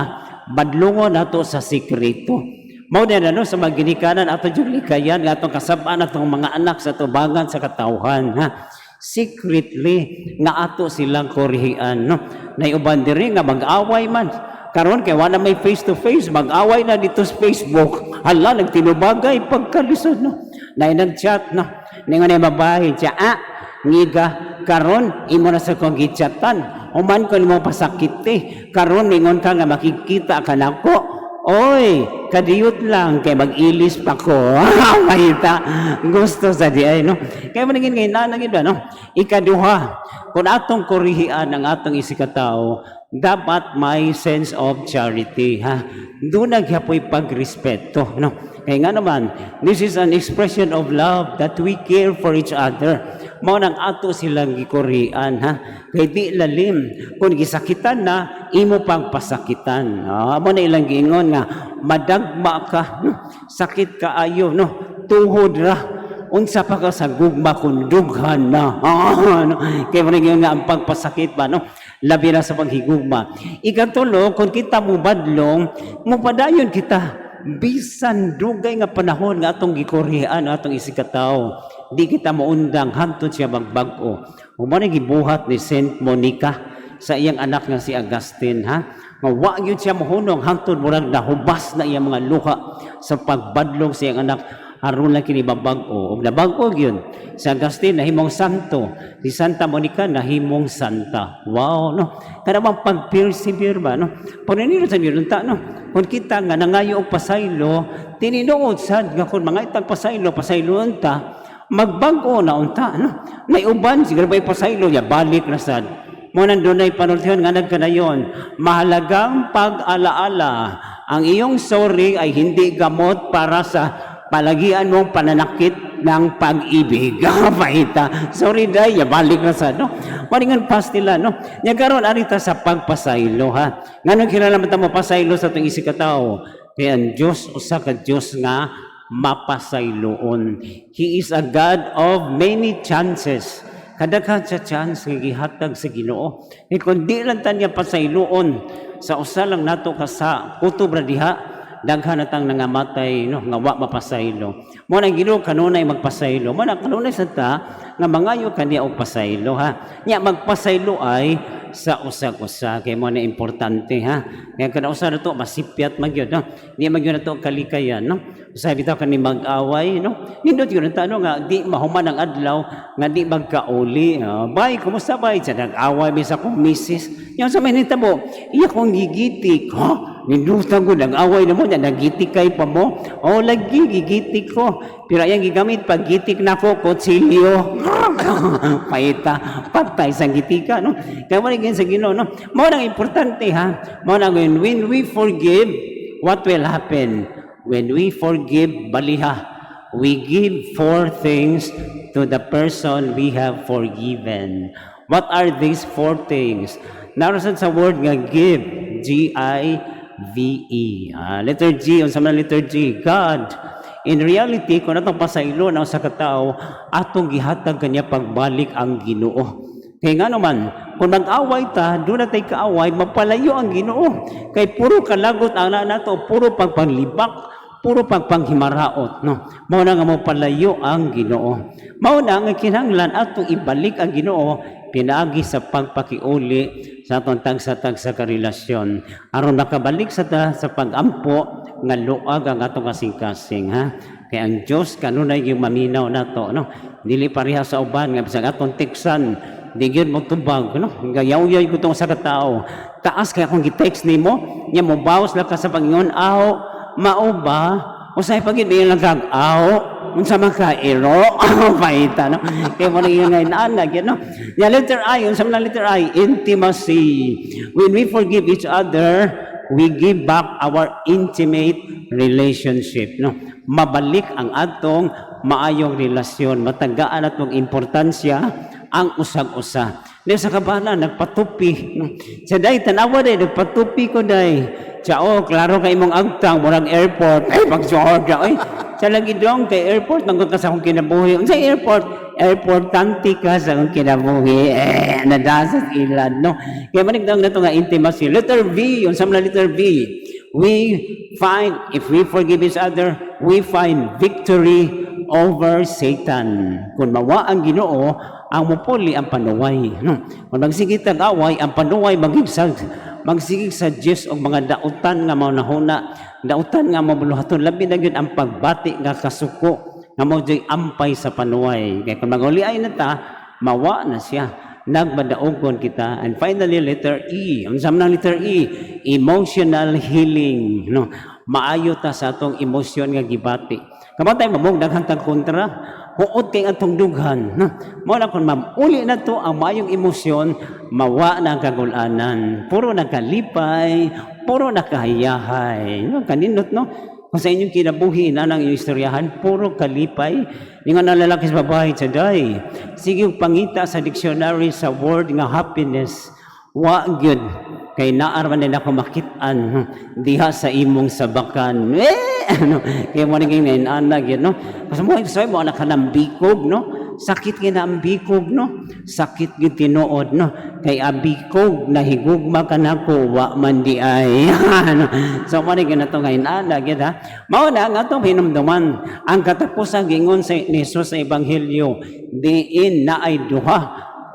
badlongon nato sa sikreto. Mao na no sa mga ginikanan ato jud likayan nga atong kasab-an atong mga anak sa tubangan sa katawhan, ha. Secretly nga ato silang korihian, no. Nay uban diri nga mag-away man karon kay wala may face to face, mag-away na dito sa Facebook. Hala, nagtinubagay pagkalisod, no. Nay nag-chat, no, ningon ay mabahin siya, ah, ngiga karon imo na sa kong gichatan, human ko nimo pasakit eh. Karon ningon ka nga makikita ka nako. Oy, kadiyot lang kay mag-ilis pa ko. Mahita. Gusto sa di ay, no. Kaya maningin ngayon na ba, no? Ikaduha, kung atong korihian ang atong isikatao, dapat may sense of charity, ha. Doon naghapoy pagrespeto, no. Kaya nga naman, this is an expression of love that we care for each other. Mao nang ato silang gikorian, ha. Kay di lalim kung gisakitan na imo pang pasakitan. Ah, mo na ilang giingon nga madagma ka, no? Sakit kaayo, no, tuhod ra, unsa pa ka sa gugma kung dughan na. Ah, no? Kay mo nga ang pagpasakit ba, no, labi na sa paghigugma. Ikatulo, kung kita mubadlong, mupadayon kita bisan dugay nga panahon nga atong gikorihan atong isikatao, di kita maundang hangtod siya magbag-o. Mao na gibuhat ni Saint Monica sa iyang anak nga si Augustine, ha, nga wa gyud siya mohunong hangtod murag nahubas na iyang mga luha sa pagbadlong sa iyang anak aron lang kini mabag-o. Ug nabag-o gyud si Augustine, nahimong santo. Si Santa Monica nahimong santa. Wow, no. Kana bang pag-persevere ba, no? Paniniro sa ta, no. Kung kita nga nangayo og pasaylo, tininuod sad nga kung mga itag pasaylo, pasayloon ta, magbag-o na unta, no. May uban siguro ba pasaylo ya, balik na sad mo. Nandunay panultihan nga nagkanayon, mahalagang pag-alaala: ang iyong sorry ay hindi gamot para sa palagian mong pananakit ng pag-ibig. Paita. Sorry day, ya, balik na sa, no. Maringan pas nila, no. Nya karon arita sa pagpasaylo, ha. Nganong kinahanglan ta mo pasaylo sa atong isikatao? Kaya ang Dios usa ka Dios nga mapasayloon. He is a God of many chances. Kadaghan sa chance nga gihatag sa Ginoo. Eh kung di lang ta niya pasayloon sa usa lang nato ka sa kutob ra diha, daghan na tang nangamatay, no, nga wa mapasaylo. Mo nang Ginoo kanunay magpasaylo. Mo na kanunay sa ta nga mangayo kaniya og pasaylo, ha. Nya magpasaylo ay sa usag-usa kay mo na importante, ha. Kaya kada usa na to masipyat man gyud, no. Di man gyud na to kalikayan, no. Usahay bitaw kani mag-away, no. Nindot gyud ta, no, nga di mahuman ang adlaw nga di magkauli. Bay, kumusta bay? Sa nag-away mi sa akong misis. Yang sa may nitabo, iya kong gigitik. Ha? Nindutan ko, nag-away na mo, na nagitik kay pa mo. Oh, lagi, gigitik ko. Pero ayang gigamit, pag gitik na ko, kutsilyo. Paita, patay sa gitika, no? Kaya mo rin sa Ginoo, no? Mao nang importante, ha? Mao nang when we forgive, what will happen? When we forgive, baliha, we give four things to the person we have forgiven. What are these four things? Naroon sa word nga give, Give. Ah, letter G, unsa man letter G? God. In reality, kung atong pasaylo na sa katao, atong gihatag kanya pagbalik ang Ginoo. Kaya nga naman, kung mag-away ta, doon na tayo kaaway, mapalayo ang Ginoo. Kay puro kalagot ang nato, puro pagpanglibak, puro pagpanghimaraot, no. Mao na nga mopalayo ang Ginoo. Mao na nga kinahanglan atong ibalik ang Ginoo pinaagi sa pagpakiuli sa atong tagsa-tagsa ka relasyon aron makabalik sa ta sa pag-ampo nga luag ang atong kasing-kasing, ha. Kay ang Dios kanunay yung maminaw nato, no. Dili pareha sa uban nga bisag atong teksan di gyud mo tubag, no. Gayaw-yaw ko tong sa katao, taas kay akong gi-text nimo nya mo bawas lang ka sa Panginoon, aw mao ba, usay pag hindi lang kag aw, unsa man ka ero. Paita, no. Kay mo nang ngayon ana gyud, no. Ya, letter I, unsa man ang letter I? Intimacy. When we forgive each other, we give back our intimate relationship, no. Mabalik ang atong maayong relasyon, matagaan atong importansya ang usag-usa. Di sa kabana nagpatupi, no? Sa day tanawa day nagpatupi ko day. Sa oh, klaro kay imong agtang murag airport. Ay pagsuod ay. Sa lagi dong kay airport manggod ka sa akong kinabuhi. Unsa airport? Airport tanti ka sa akong kinabuhi. Eh, nadasas ilan, no. Kaya manigdang na to nga intimacy. Letter V, unsa man letter V? We find, if we forgive each other, we find victory over Satan. Kung mawa ang Ginoo, ang mupuli ang panuway. No? Kung magsigig tag away, ang panuway magigsag magsigig sa Diyos og mga dautan nga maunahuna, dautan nga mabuluhaton, labi na gyud ang pagbati nga kasuko nga mao juy ampay sa panuway. Kay kung maguli-ay na ta, mawa na siya, nagmadaogon kita. And finally, letter E. Ang sa letter E, emotional healing, no? Maayo ta sa atong emosyon nga gibati. Kamatay mamog daghan tag kontra, huot kay atong dughan, no? Mao na kun mamuli na to ang maayong emosyon, mawa na ang kagulanan, puro na kalipay, puro na kahayahay, no? Kaninot, no? Kung sa inyong kinabuhi na ang inyong istoryahan, puro kalipay. Yung nga lalaki sa babae, saday. Sige, pangita sa dictionary sa word nga happiness. Wa gyud kay naar man nila ako makit-an diha sa imong sabakan. Eh, ano, kaya mo naging ana gyud, no? Kasi mo say mo anak kanang bikog, no? Sakit gyud ang bikog, no? Sakit gyud tinuod, no? Kay abikog nahigugma ka nako, wa man di ay. Ano, so mo ni ginato nga inana gyud, ha. Mao na ang atong hinumduman ang katapusan. Gingon sa ni Jesus sa ebanghelyo, diin na ay duha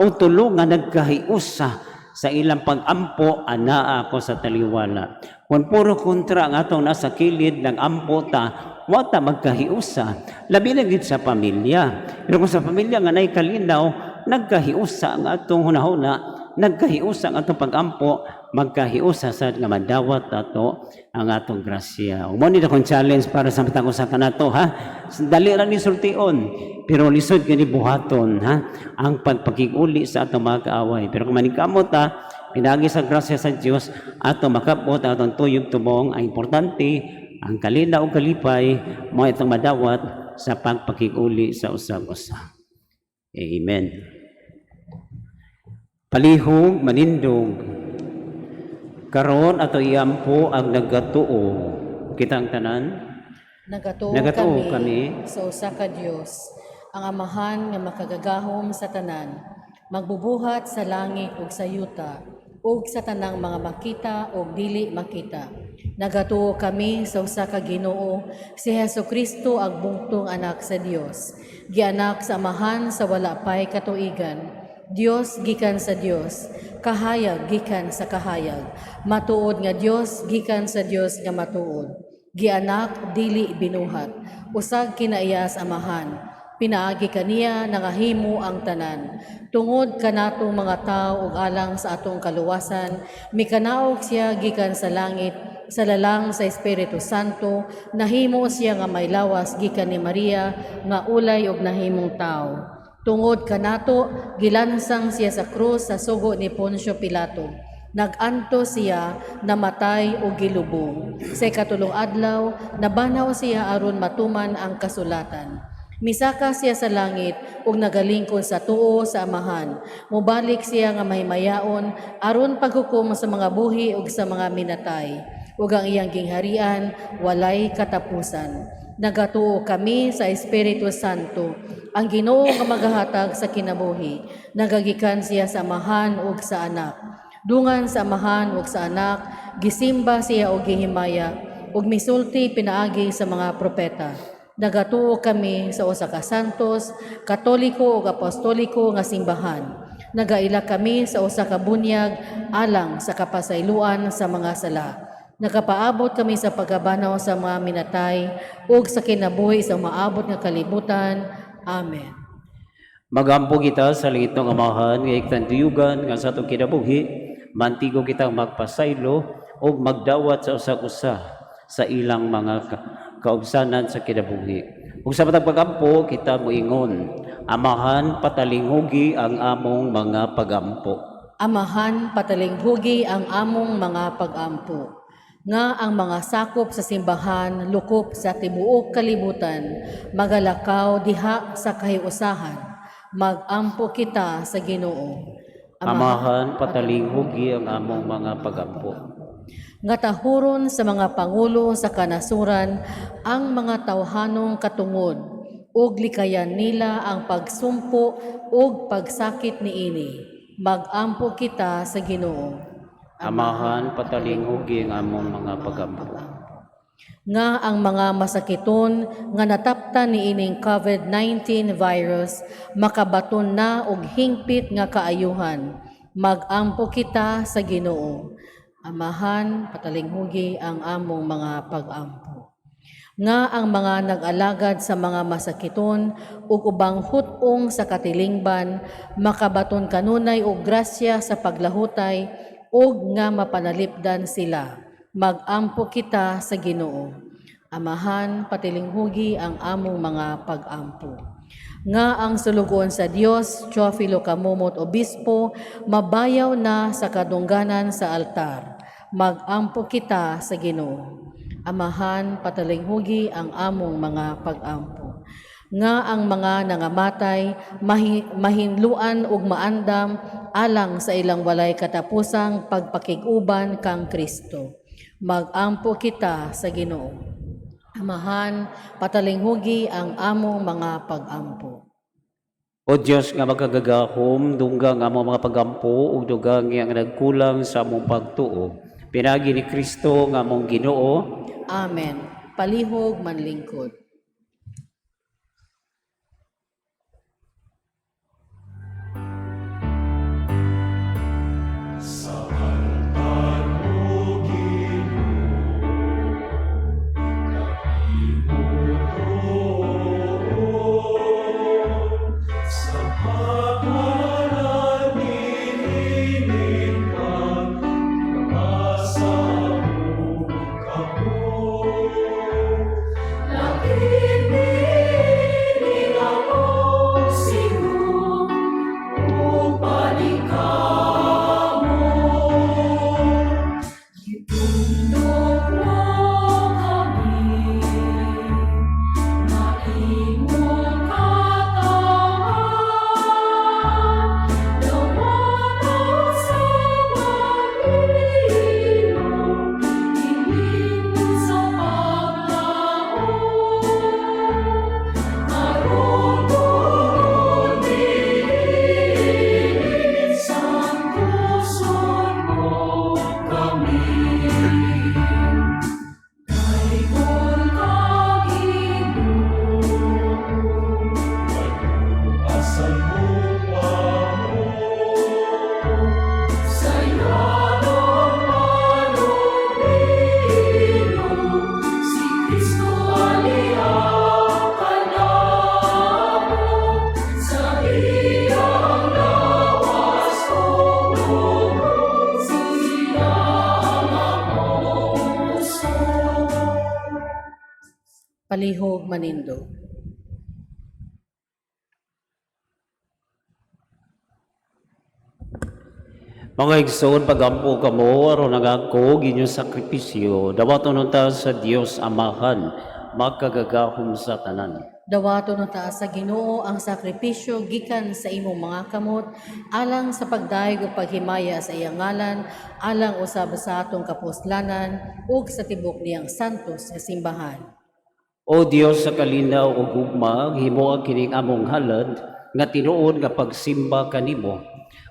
o tulo nga nagkahiusa sa ilang pag-ampo, anaa ako sa taliwala. Kung puro kontra ang atong nasa kilid ng ampo ta, wa ta magkahiusa. Labi na gid sa pamilya. Pero kung sa pamilya nga nay kalinaw, nagkahiusa ang atong hunahuna, nagkahiusa ang atong pag-ampo, magkahiusa sad nga madawat ato ang atong grasya. Ug mo ni akong challenge para sa matag usa kanato, ha. Dali ra ni sultion, pero lisod kini buhaton, ha, ang pagpakiguli sa atong mga kaaway. Pero kung maningkamot ta, pinagi sa grasya sa Dios, ato makabot ang atong tuyog tubong. Ang importante, ang kalinaw ug kalipay mo itong madawat sa pagpakiguli sa usag-usa. Amen. Palihog manindog. Karon ato iampo ang nagatuo. Kita ang tanan. Nagatuo, Nagatuo kami, kami sa usa ka Dios, ang Amahan nga makagagahom sa tanan, magbubuhat sa langit ug sa yuta, ug sa tanang mga makita ug dili makita. Nagatuo kami sa usa ka Ginoo, si Hesus Kristo, ang bugtong anak sa Dios. Gianak sa Amahan sa wala pay katuigan. Dios gikan sa Dios, kahayag gikan sa kahayag, matuod nga Dios gikan sa Dios nga matuod. Gianak, dili binuhat, usag kinaiya sa Amahan. Pinaagi kaniya nangahimo ang tanan. Tungod kanatong mga tao ug alang sa atong kaluwasan, mikanaog siya gikan sa langit sa lalang sa Espiritu Santo, nahimo siya nga may lawas gikan ni Maria nga ulay ug nahimong tao. Tungod kanato, gilansang siya sa krus sa sugo ni Poncio Pilato. Nag-anto siya, namatay o gilubong. Sa ikatulong adlaw, nabanhaw siya aron matuman ang kasulatan. Misaka siya sa langit ug nagalingkod sa tuo sa Amahan. Mobalik siya nga mahimayaon aron paghukom sa mga buhi ug sa mga minatay. Ug ang iyang gingharian walay katapusan. Nagatuo kami sa Espiritu Santo, ang Ginoo nga magahatag sa kinabuhi. Nagagikan siya sa Amahan ug sa Anak. Dungan sa Amahan ug sa Anak, gisimba siya og gihimaya, ug misulti pinaagi sa mga propeta. Nagatuo kami sa usa ka santos, katoliko ug apostoliko nga simbahan. Nagaila kami sa usa ka bunyag alang sa kapasayloan sa mga sala. Nakapaabot kami sa pagkabanhaw sa mga minatay ug sa kinabuhi sa maabot nga kalibutan. Amen. Magampo kita sa langitnong Amahan nga ikantuyugan nga sa atong kinabuhi mantigo kitang magpasaylo ug magdawat sa usag-usa sa ilang mga kaugsanan sa kinabuhi. Ug sa matag pagampo kita moingon, Amahan, patalinghugi ang among mga pagampo. Amahan, patalinghugi ang among mga pagampo. Nga ang mga sakop sa simbahan lukop sa tibuok kalibutan magalakaw diha sa kahiusahan. Magampo kita sa Ginoo. Amahan, patalinghugi ang among mga pagampo. Nga tahuron sa mga pangulo sa kanasuran ang mga tawhanong katungod ug likayan nila ang pagsumpo ug pagsakit niini. Magampo kita sa Ginoo. Amahan, patalinghugi ang among mga pagampo. Nga ang mga masakiton nga nataptan niining COVID-19 virus makabaton na og hingpit nga kaayuhan. Magampo kita sa Ginoo. Amahan, patalinghugi ang among mga pagampo. Nga ang mga nag-alagad sa mga masakiton ug ubang hut-ong sa katilingban makabaton kanunay og grasya sa paglahutay ug nga mapanalipdan sila. Magampo kita sa Ginoo. Amahan, patilinghugi ang among mga pagampo. Nga ang sulugoon sa Dios, Teofilo Kamumot Obispo, mabayaw na sa kadungganan sa altar. Magampo kita sa Ginoo. Amahan, patalinghugi ang among mga pagampo. Nga ang mga nangamatay, mahinluan ug maandam alang sa ilang walay katapusang pagpakig-uban kang Kristo. Magampo kita sa Ginoo. Amahan, patalinghugi ang among mga pagampo. O Dios nga makagagahom, dungga nga among mga pagampo ug dugang ang nagkulang sa among pagtuo. Pinagi ni Kristo nga among Ginoo. Amen. Palihog manlingkod. Sa altar mo, Ginoo, kami sa pagwalan nining pag-asa mo kamo. Lakini akong sigo, upalikamo. Gitundok mo kami, na imong katawan. Dawatan sa pag-ilong, ilingkod sa paglaom. Aron tungod niini, santuson mo kami. Dayon ka, Ginoo. Asan mo pa mo? Sa yanong malupino, si Kristo aliang kanamo, sa iyang lawas ug dugo, siya ang akong kusog. Palihog manindo. Mga igsoon, pagampo kamo aron nangako inyong sakripisyo, dawaton unta sa Dios Amahan, makagagahom sa tanan. Dawaton unta sa Ginoo ang sakripisyo gikan sa imong mga kamot alang sa pagdayeg ug paghimaya sa iyang ngalan, alang usab sa atong kapuslanan ug sa tibok niyang santos nga simbahan. O Dios sa kalinaw ug gugma, himoa kining among halad nga tinuod nga pagsimba kanimo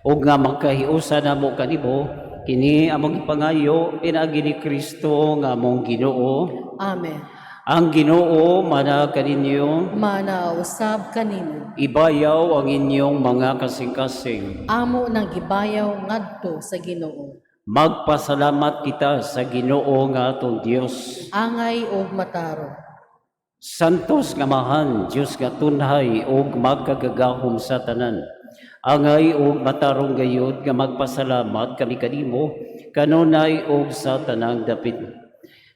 ug nga makahiusa namo kanimo kini among ipangayo pinaagi ni Kristo nga among Ginoo. Amen. Ang Ginoo mana kaninyo, Mana usab kanimo. ibayaw ang inyong mga kasing-kasing. Amo nang gibayaw ngadto sa Ginoo. Magpasalamat kita sa Ginoo nga atong Dios. Angay ug matarong. Santos nga Amahan, Dios nga tunhay ug magkagagahom sa tanan. Angay ug matarong gayud nga magpasalamat kami kanimo kanunay ug sa tanang dapit.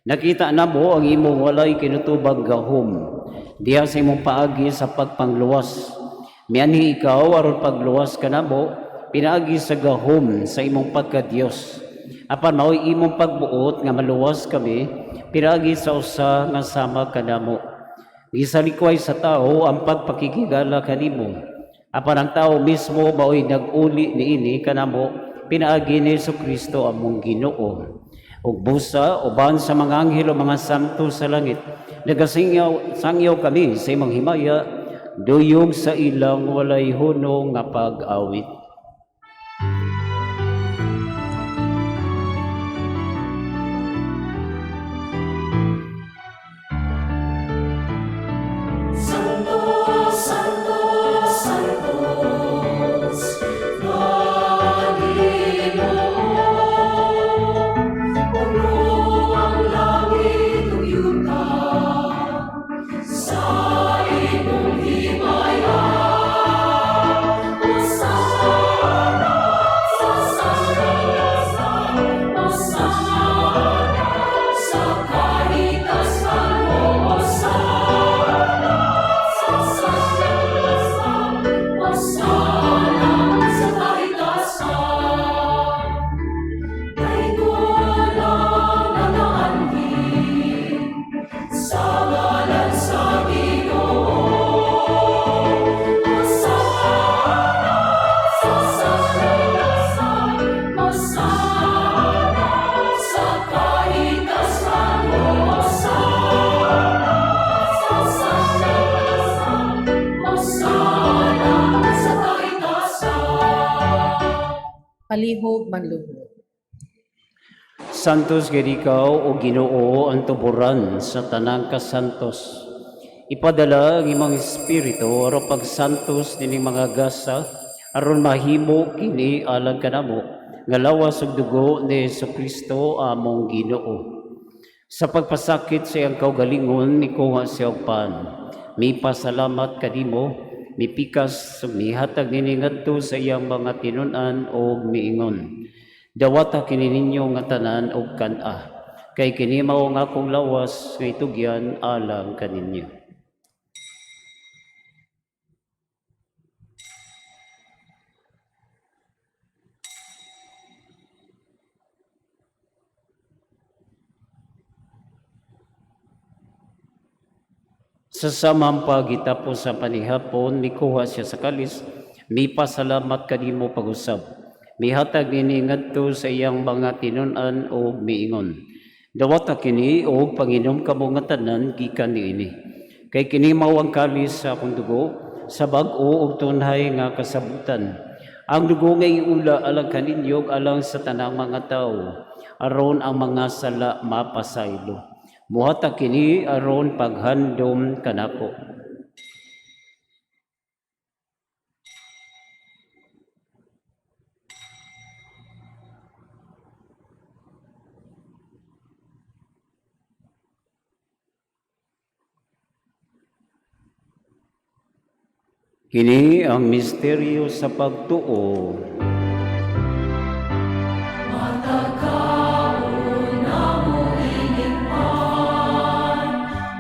Nakita namo ang imong walay kinutubang gahom diha sa imong paagi sa pagpangluwas. Mianhi ikaw aron pagluwas kanamo pinaagi sa gahom sa imong pagka-Dios. Apan mao'y imong pagbuot nga maluwas kami pinaagi sa usa nga sama kanamo. Gisalikway sa tao ang pagpakikigala kanimo. Apan ang tao mismo mao'y nag-uli niini kanamo pinaagi ni Kristo among Ginoo. Ug busa uban sa mga anghel o mga santo sa langit, nagasingyaw sangyaw kami sa imong himaya, duyog sa ilang walay hunong nga pag-awit. Santo, Santo, Santos, Ginoo, puno ang langit ug yuta sa imong himaya. Hosana sa sandasan, Hosana sa kahitasan, Hosana sa sandasan, Hosana sa kahitasan. Daigula nga naanhi sa ngalan sa Ginoo. Hosana sa sandasan, Hosana sa kahitasan, Hosana sa sandasan, Hosana sa kahitasan. Palihog manluhod. Santos gid ikaw o Ginoo ang tuburan sa tanang kasantos. Ipadala ang imong espiritu aron pagsantos nining mga gasa aron mahimo kini alang kanamo nga lawas ug dugo ni Kristo among Ginoo. Sa pagpasakit sa iyang kaugalingon, mikuha siya og pan. Mipasalamat kanimo, mipikas, ug mihatag nini ngadto sa iyang mga tinun-an og miingon. Dawata kini ninyo nga tanan og kan-a, kay kini mao ang akong lawas nga itugyan alang kaninyo. Sa samang pagitapos sa panihapon, mikuha siya sa kalis, mipasalamat kanimo pag-usab. Mihatag nini ngadto sa iyang mga tinun-an og miingon. Dawata kini og panginom kamo nga tanan gikan niini. Kay kini mao ang kalis sa akong dugo sa bag-o ug tunhay nga kasabutan. Ang dugo nga iula alang kaninyo ug alang sa tanang mga tawo aron ang mga sala mapasaylo. Muhatag kini aron paghandom kanako. Kini ang misteryo sa pagtuo.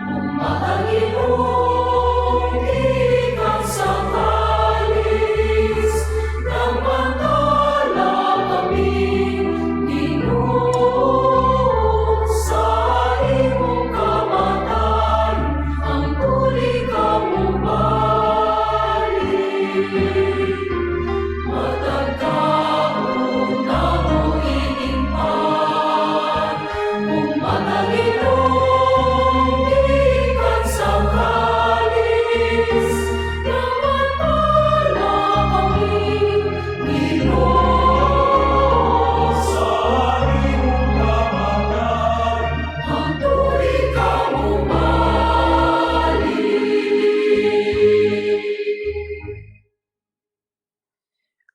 Umatagilong gikan sa kalis, Namantala kami, Ginoo, sa imong kamatayon, ang tuli ka mobalik. Matagkaon na mo inimpan, Umatagilong gikan sa kalis, Namantala kami, Ginoo, Sa imong kamatayon, ang tuli ka mobalik.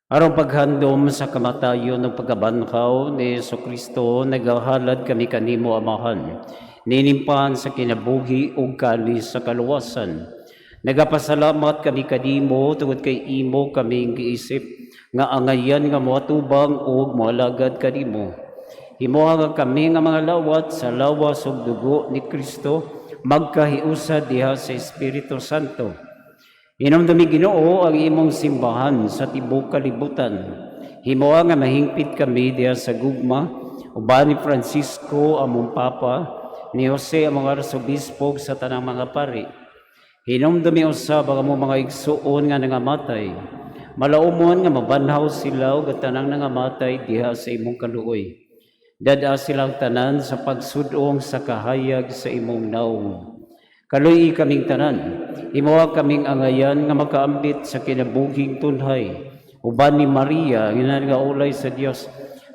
Aron paghandom sa kamatayon ng pagkabanhaw ni Kristo, nagahalad kami kanimo Amahan. Ninimpan sa kinabuhi ug kalis sa kaluwasan. Nagapasalamat kami kanimo tungod kay imo kaming giisip nga angayan nga moatubang ug moalagad kanimo. Himoa nga kami nga mga lawat sa lawas ug dugo ni Kristo magkahiusa diha sa Espiritu Santo. Hinumdumi Ginoo ang imong simbahan sa tibuok kalibutan. Himoa nga mahingpit kami diha sa gugma uban ni Francisco among Papa, ni Jose ang mga arsobispo ug sa tanang mga pari. Hinumdumi usab ang among mga igsuon nga nangamatay. Malaumon nga mabanhaw sila ug ang tanang nangamatay diha sa imong kaluoy. Dad-a silang tanan sa pagsudong sa kahayag sa imong naong. Kaluy-i kaming tanan, himoa kaming angayan nga makaambit sa kinabuhing tunhay. Uban ni Maria, ang ina nga ulay sa Dios,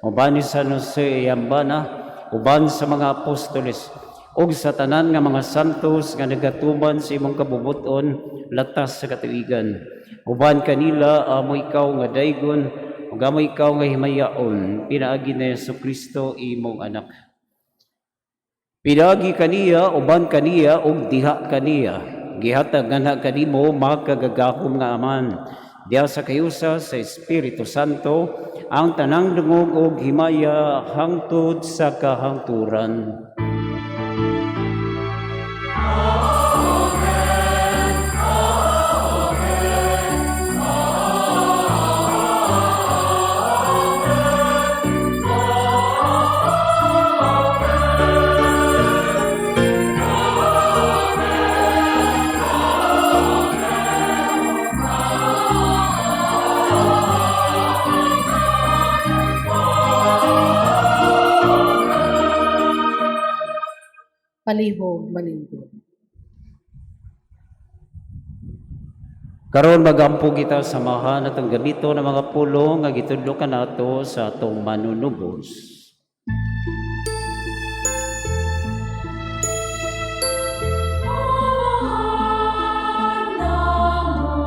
uban ni San Jose iyang bana, uban sa mga apostoles, ug sa tanan nga mga santos nga nagatuman sa imong kabubut-on latas sa katuigan. Uban kanila amo ikaw nga daygon ug amo ikaw nga himayaon pinaagi ni Hesus Kristo imong anak. Pinaagi kaniya, uban kaniya, ug diha kaniya. Gihatag nganha kanimo makagagahom nga Amahan. Diha sa kahiusa sa Espiritu Santo, ang tanang dungog ug himaya hangtod sa kahangturan. Palihog malingkod. Karon magampo kita samahan atong gamito ng mga pulong nga gitudlo kanato sa atong manunubos. Amahan namo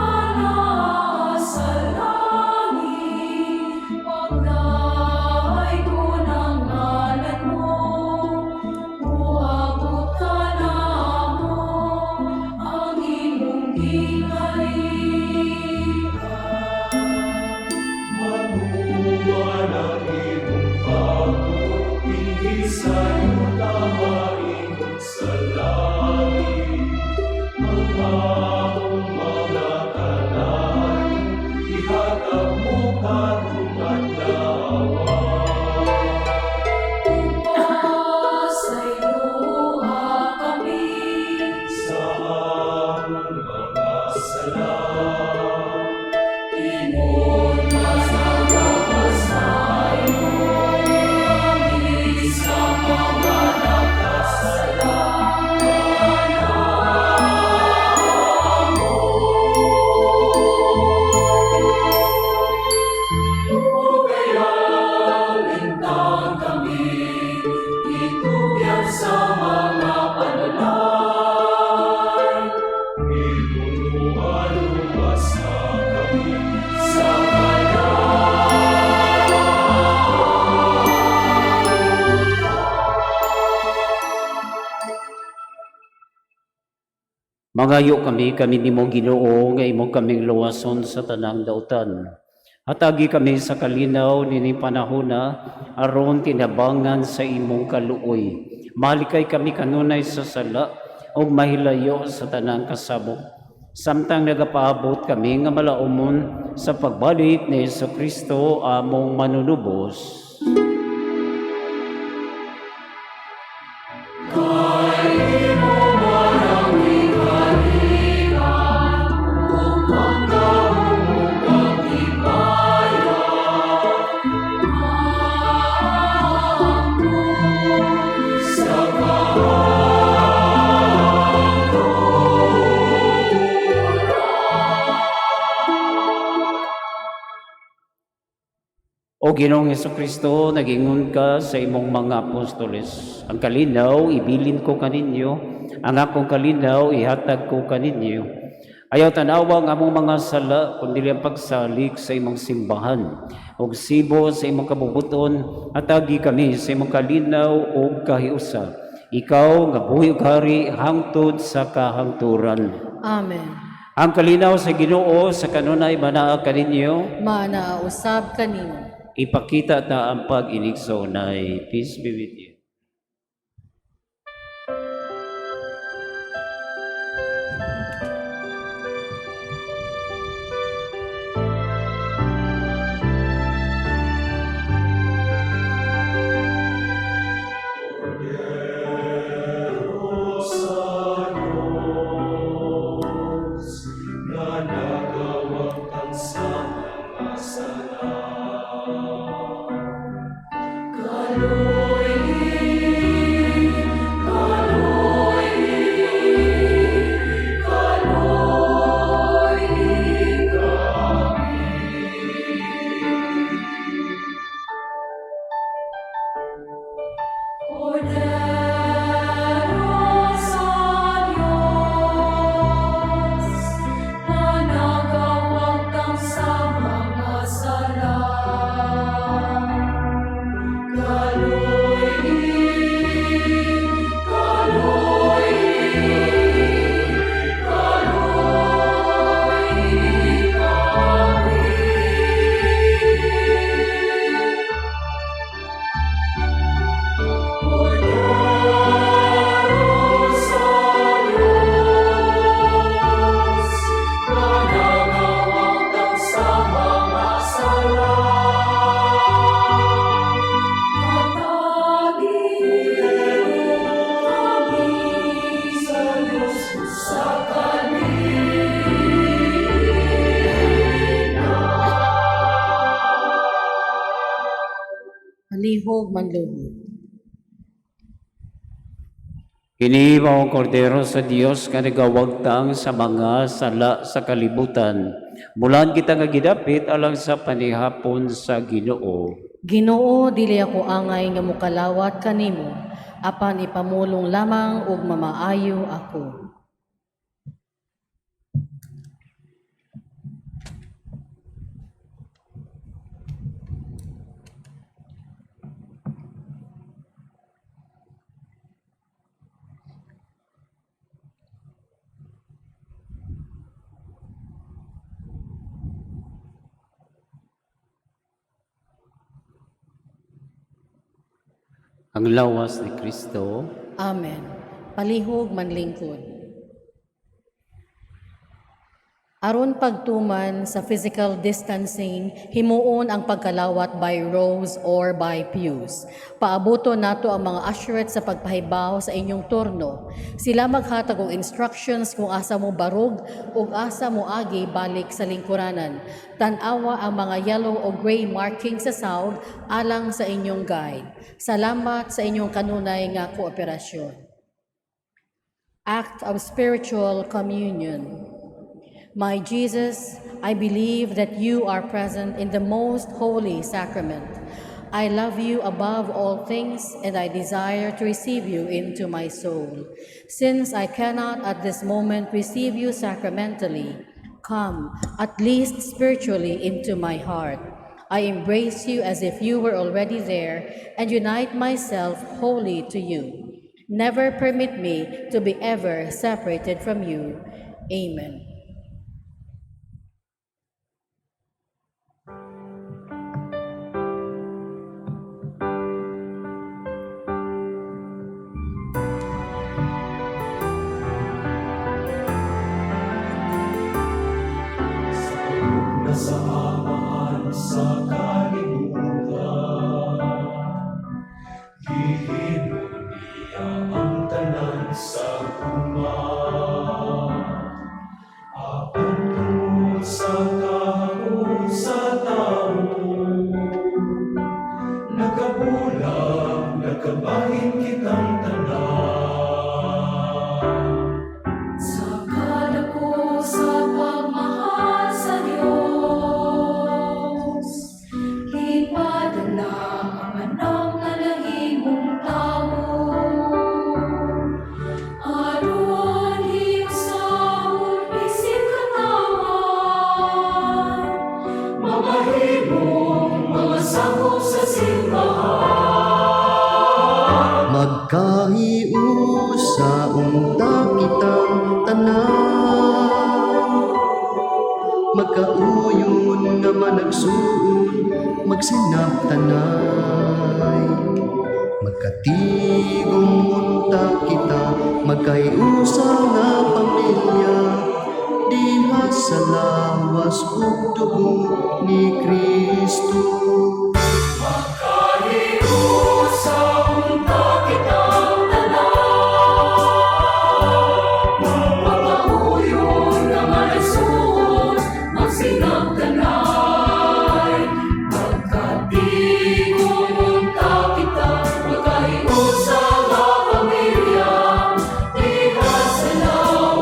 nga nasa langit, pagdaygon ang ngalan mo, moabot kanamo ang imong gingharian. Matuman ang imong pagbuot, dinhi sa yuta mahimong sa langit. Ang among mga kanayon, ihatag mo karong adlaw. Pasayloa kami Sa among mga sala, ingon sa pagpasaylo kami sa mga nakasala. Ug lintang kami, itugyan sa mga panalay. Itunuan luwas na kami Sa Mangayo kami, kami nimo Ginoo nga imo kaming luwason sa tanang dautan. Hatagi kami sa kalinaw nining panahona aron tinabangan sa imong kaluoy. Malikay kami kanunay sa sala ug mahilayo sa tanang kasabok. Samtang nagapaabot kami nga malaumon sa pagbalik ni Hesus Kristo among manunubos. O Ginoong Kristo, nagingon ka sa imong mga apostoles. Ang kalinaw ibilin ko kaninyo, ang akong kalinaw ihatag ko kaninyo. Ayaw tanawa ang among mga sala, kundi ang pagsalig sa imong simbahan. Og sibo sa imong kabubuton, atagi kami sa imong kalinaw ug kahiusa. Ikaw nga buhi ug hari hangtod sa kahangturan. Amen. Ang kalinaw sa Ginoo sa kanunay manaa kaninyo. Manausab kanimo. Ipakita ta ang pag-inig sa unay. Peace be with you. Jerusalem. Palihog manluhod. Kini mao ang kordero sa Dios nga nagawagtang sa mga sala sa kalibutan. Mulan kita nga gidapit alang sa panihapon sa Ginoo. Ginoo, dili ako angay nga mukalawat kanimo, apan ipamulong lamang ug mamaayo ako. Ang lawas ni Kristo. Amen. Palihog manlingkod. Aron pagtuman sa physical distancing, himuon ang pagkalawat by rows or by pews. Paabuto nato ang mga usherette sa pagpahibaw sa inyong turno. Sila maghatag og instructions kung asa mo barog ug asa mo agi balik sa lingkuranan. Tan-awa ang mga yellow o gray marking sa sawd alang sa inyong guide. Salamat sa inyong kanunay nga kooperasyon. Act of Spiritual Communion. My Jesus, I believe that you are present in the most holy sacrament. I love you above all things, and I desire to receive you into my soul. Since I cannot at this moment receive you sacramentally, come, at least spiritually, into my heart. I embrace you as if you were already there and unite myself wholly to you. Never permit me to be ever separated from you. Amen. Na sa Amahan sa kalibutan, gihimo niya ang tanan sa gugma. Apan tungod sa kahapon sa tao, nagkabulag, nagkabahin kitang tanan. Sa kadako sa pagmahal sa Dios, gipadala ang anak nga nahimong tawo. Aron hiusahon isip katawan, Mamahimong mga sakop sa simbahan. Magkahiusa unta kitang tanan, magkauyon nga managsuon, magsinabtanay. Magkatigom unta kita, magkahiusa nga pamilya, diha sa lawas ug dugo ni Kristo. Magkahiusa unta kitang tanan, magkauyon nga managsuon, magsinabtanay. Magkatigom unta kita, magkahiusa nga pamilya, diha sa lawas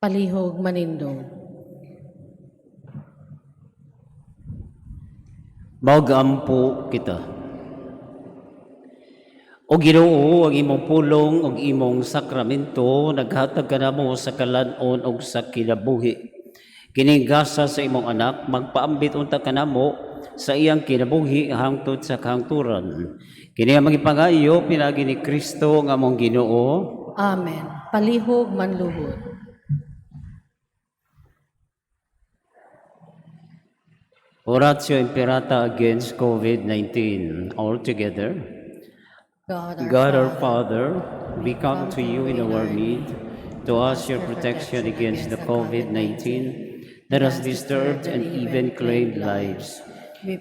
Palihog manindog. Magampo kita. O Ginoo, ang imong pulong ug imong sakramento naghatag kanamo sa kalan-on ug sa kinabuhi. Kining gasa sa imong anak magpaambit unta kanamo sa iyang kinabuhi hangtod sa kahangturan. Kini ang mga pinaagi ni Kristo nga among Ginoo. Amen. Palihog manluhod. Oratio Imperata against COVID-19. All together. God our God our Father, we come to you in our need to ask your protection against the COVID-19 that has disturbed and even claimed lives.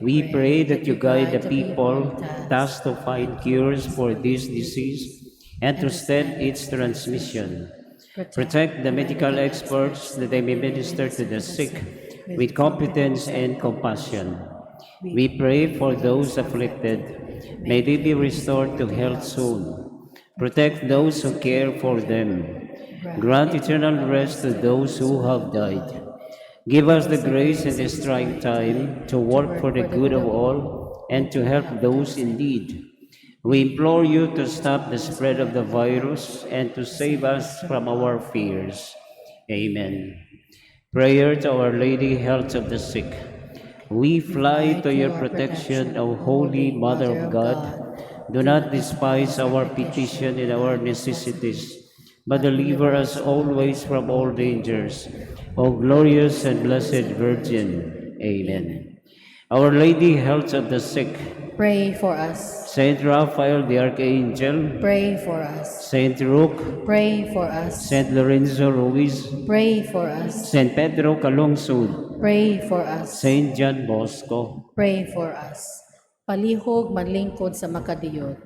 We pray that you guide the people tasked to find cures for this disease and to stem its transmission. Protect the medical experts that they may minister to the sick with competence and compassion. We pray for those afflicted. May they be restored to health soon. Protect those who care for them. Grant eternal rest to those who have died. Give us the grace in this trying time to work for the good of all and to help those in need. We implore you to stop the spread of the virus and to save us from our fears. Amen. Prayer to Our Lady, Health of the Sick. We fly to your protection, O Holy Mother of God. Do not despise our petition and our necessities, but deliver us always from all dangers. O glorious and blessed Virgin. Amen. Our Lady, Health of the Sick, Pray for us. Saint Raphael the Archangel, Pray for us. Saint Rook, Pray for us. Saint Lorenzo Ruiz, Pray for us. Saint Pedro Calungsod, Pray for us. Saint John Bosco. Pray for us. Palihog manlingkod sa makadiyot.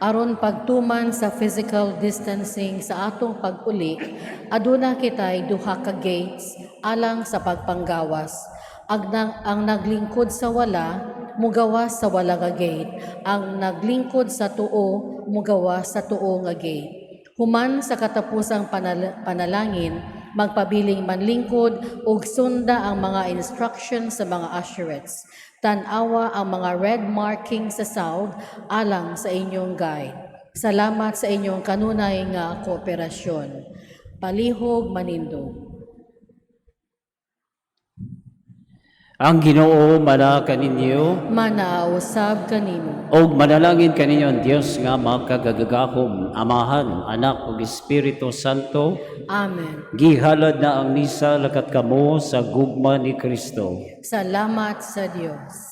Aron pagtuman sa physical distancing sa atong pag-uli, aduna kitay duha ka gates alang sa pagpanggawas. Ang naglingkod sa wala, mugawas sa wala nga gate. Ang naglingkod sa tuo, mugawas sa tuo nga gate. Human sa katapusang panalangin, magpabiling manlingkod ug sunda ang mga instructions sa mga usherettes. Tan-awa ang mga red marking sa sawd alang sa inyong guide. Salamat sa inyong kanunay nga kooperasyon. Palihog manindog. Ang Ginoo mana kaninyo Manausab kanimo. og manalangin kaninyo ang Dios nga makagagahom, Amahan, Anak ug Espiritu Santo. Amen. Gihalad na ang misa, lakat kamo sa gugma ni Kristo. Salamat sa Dios.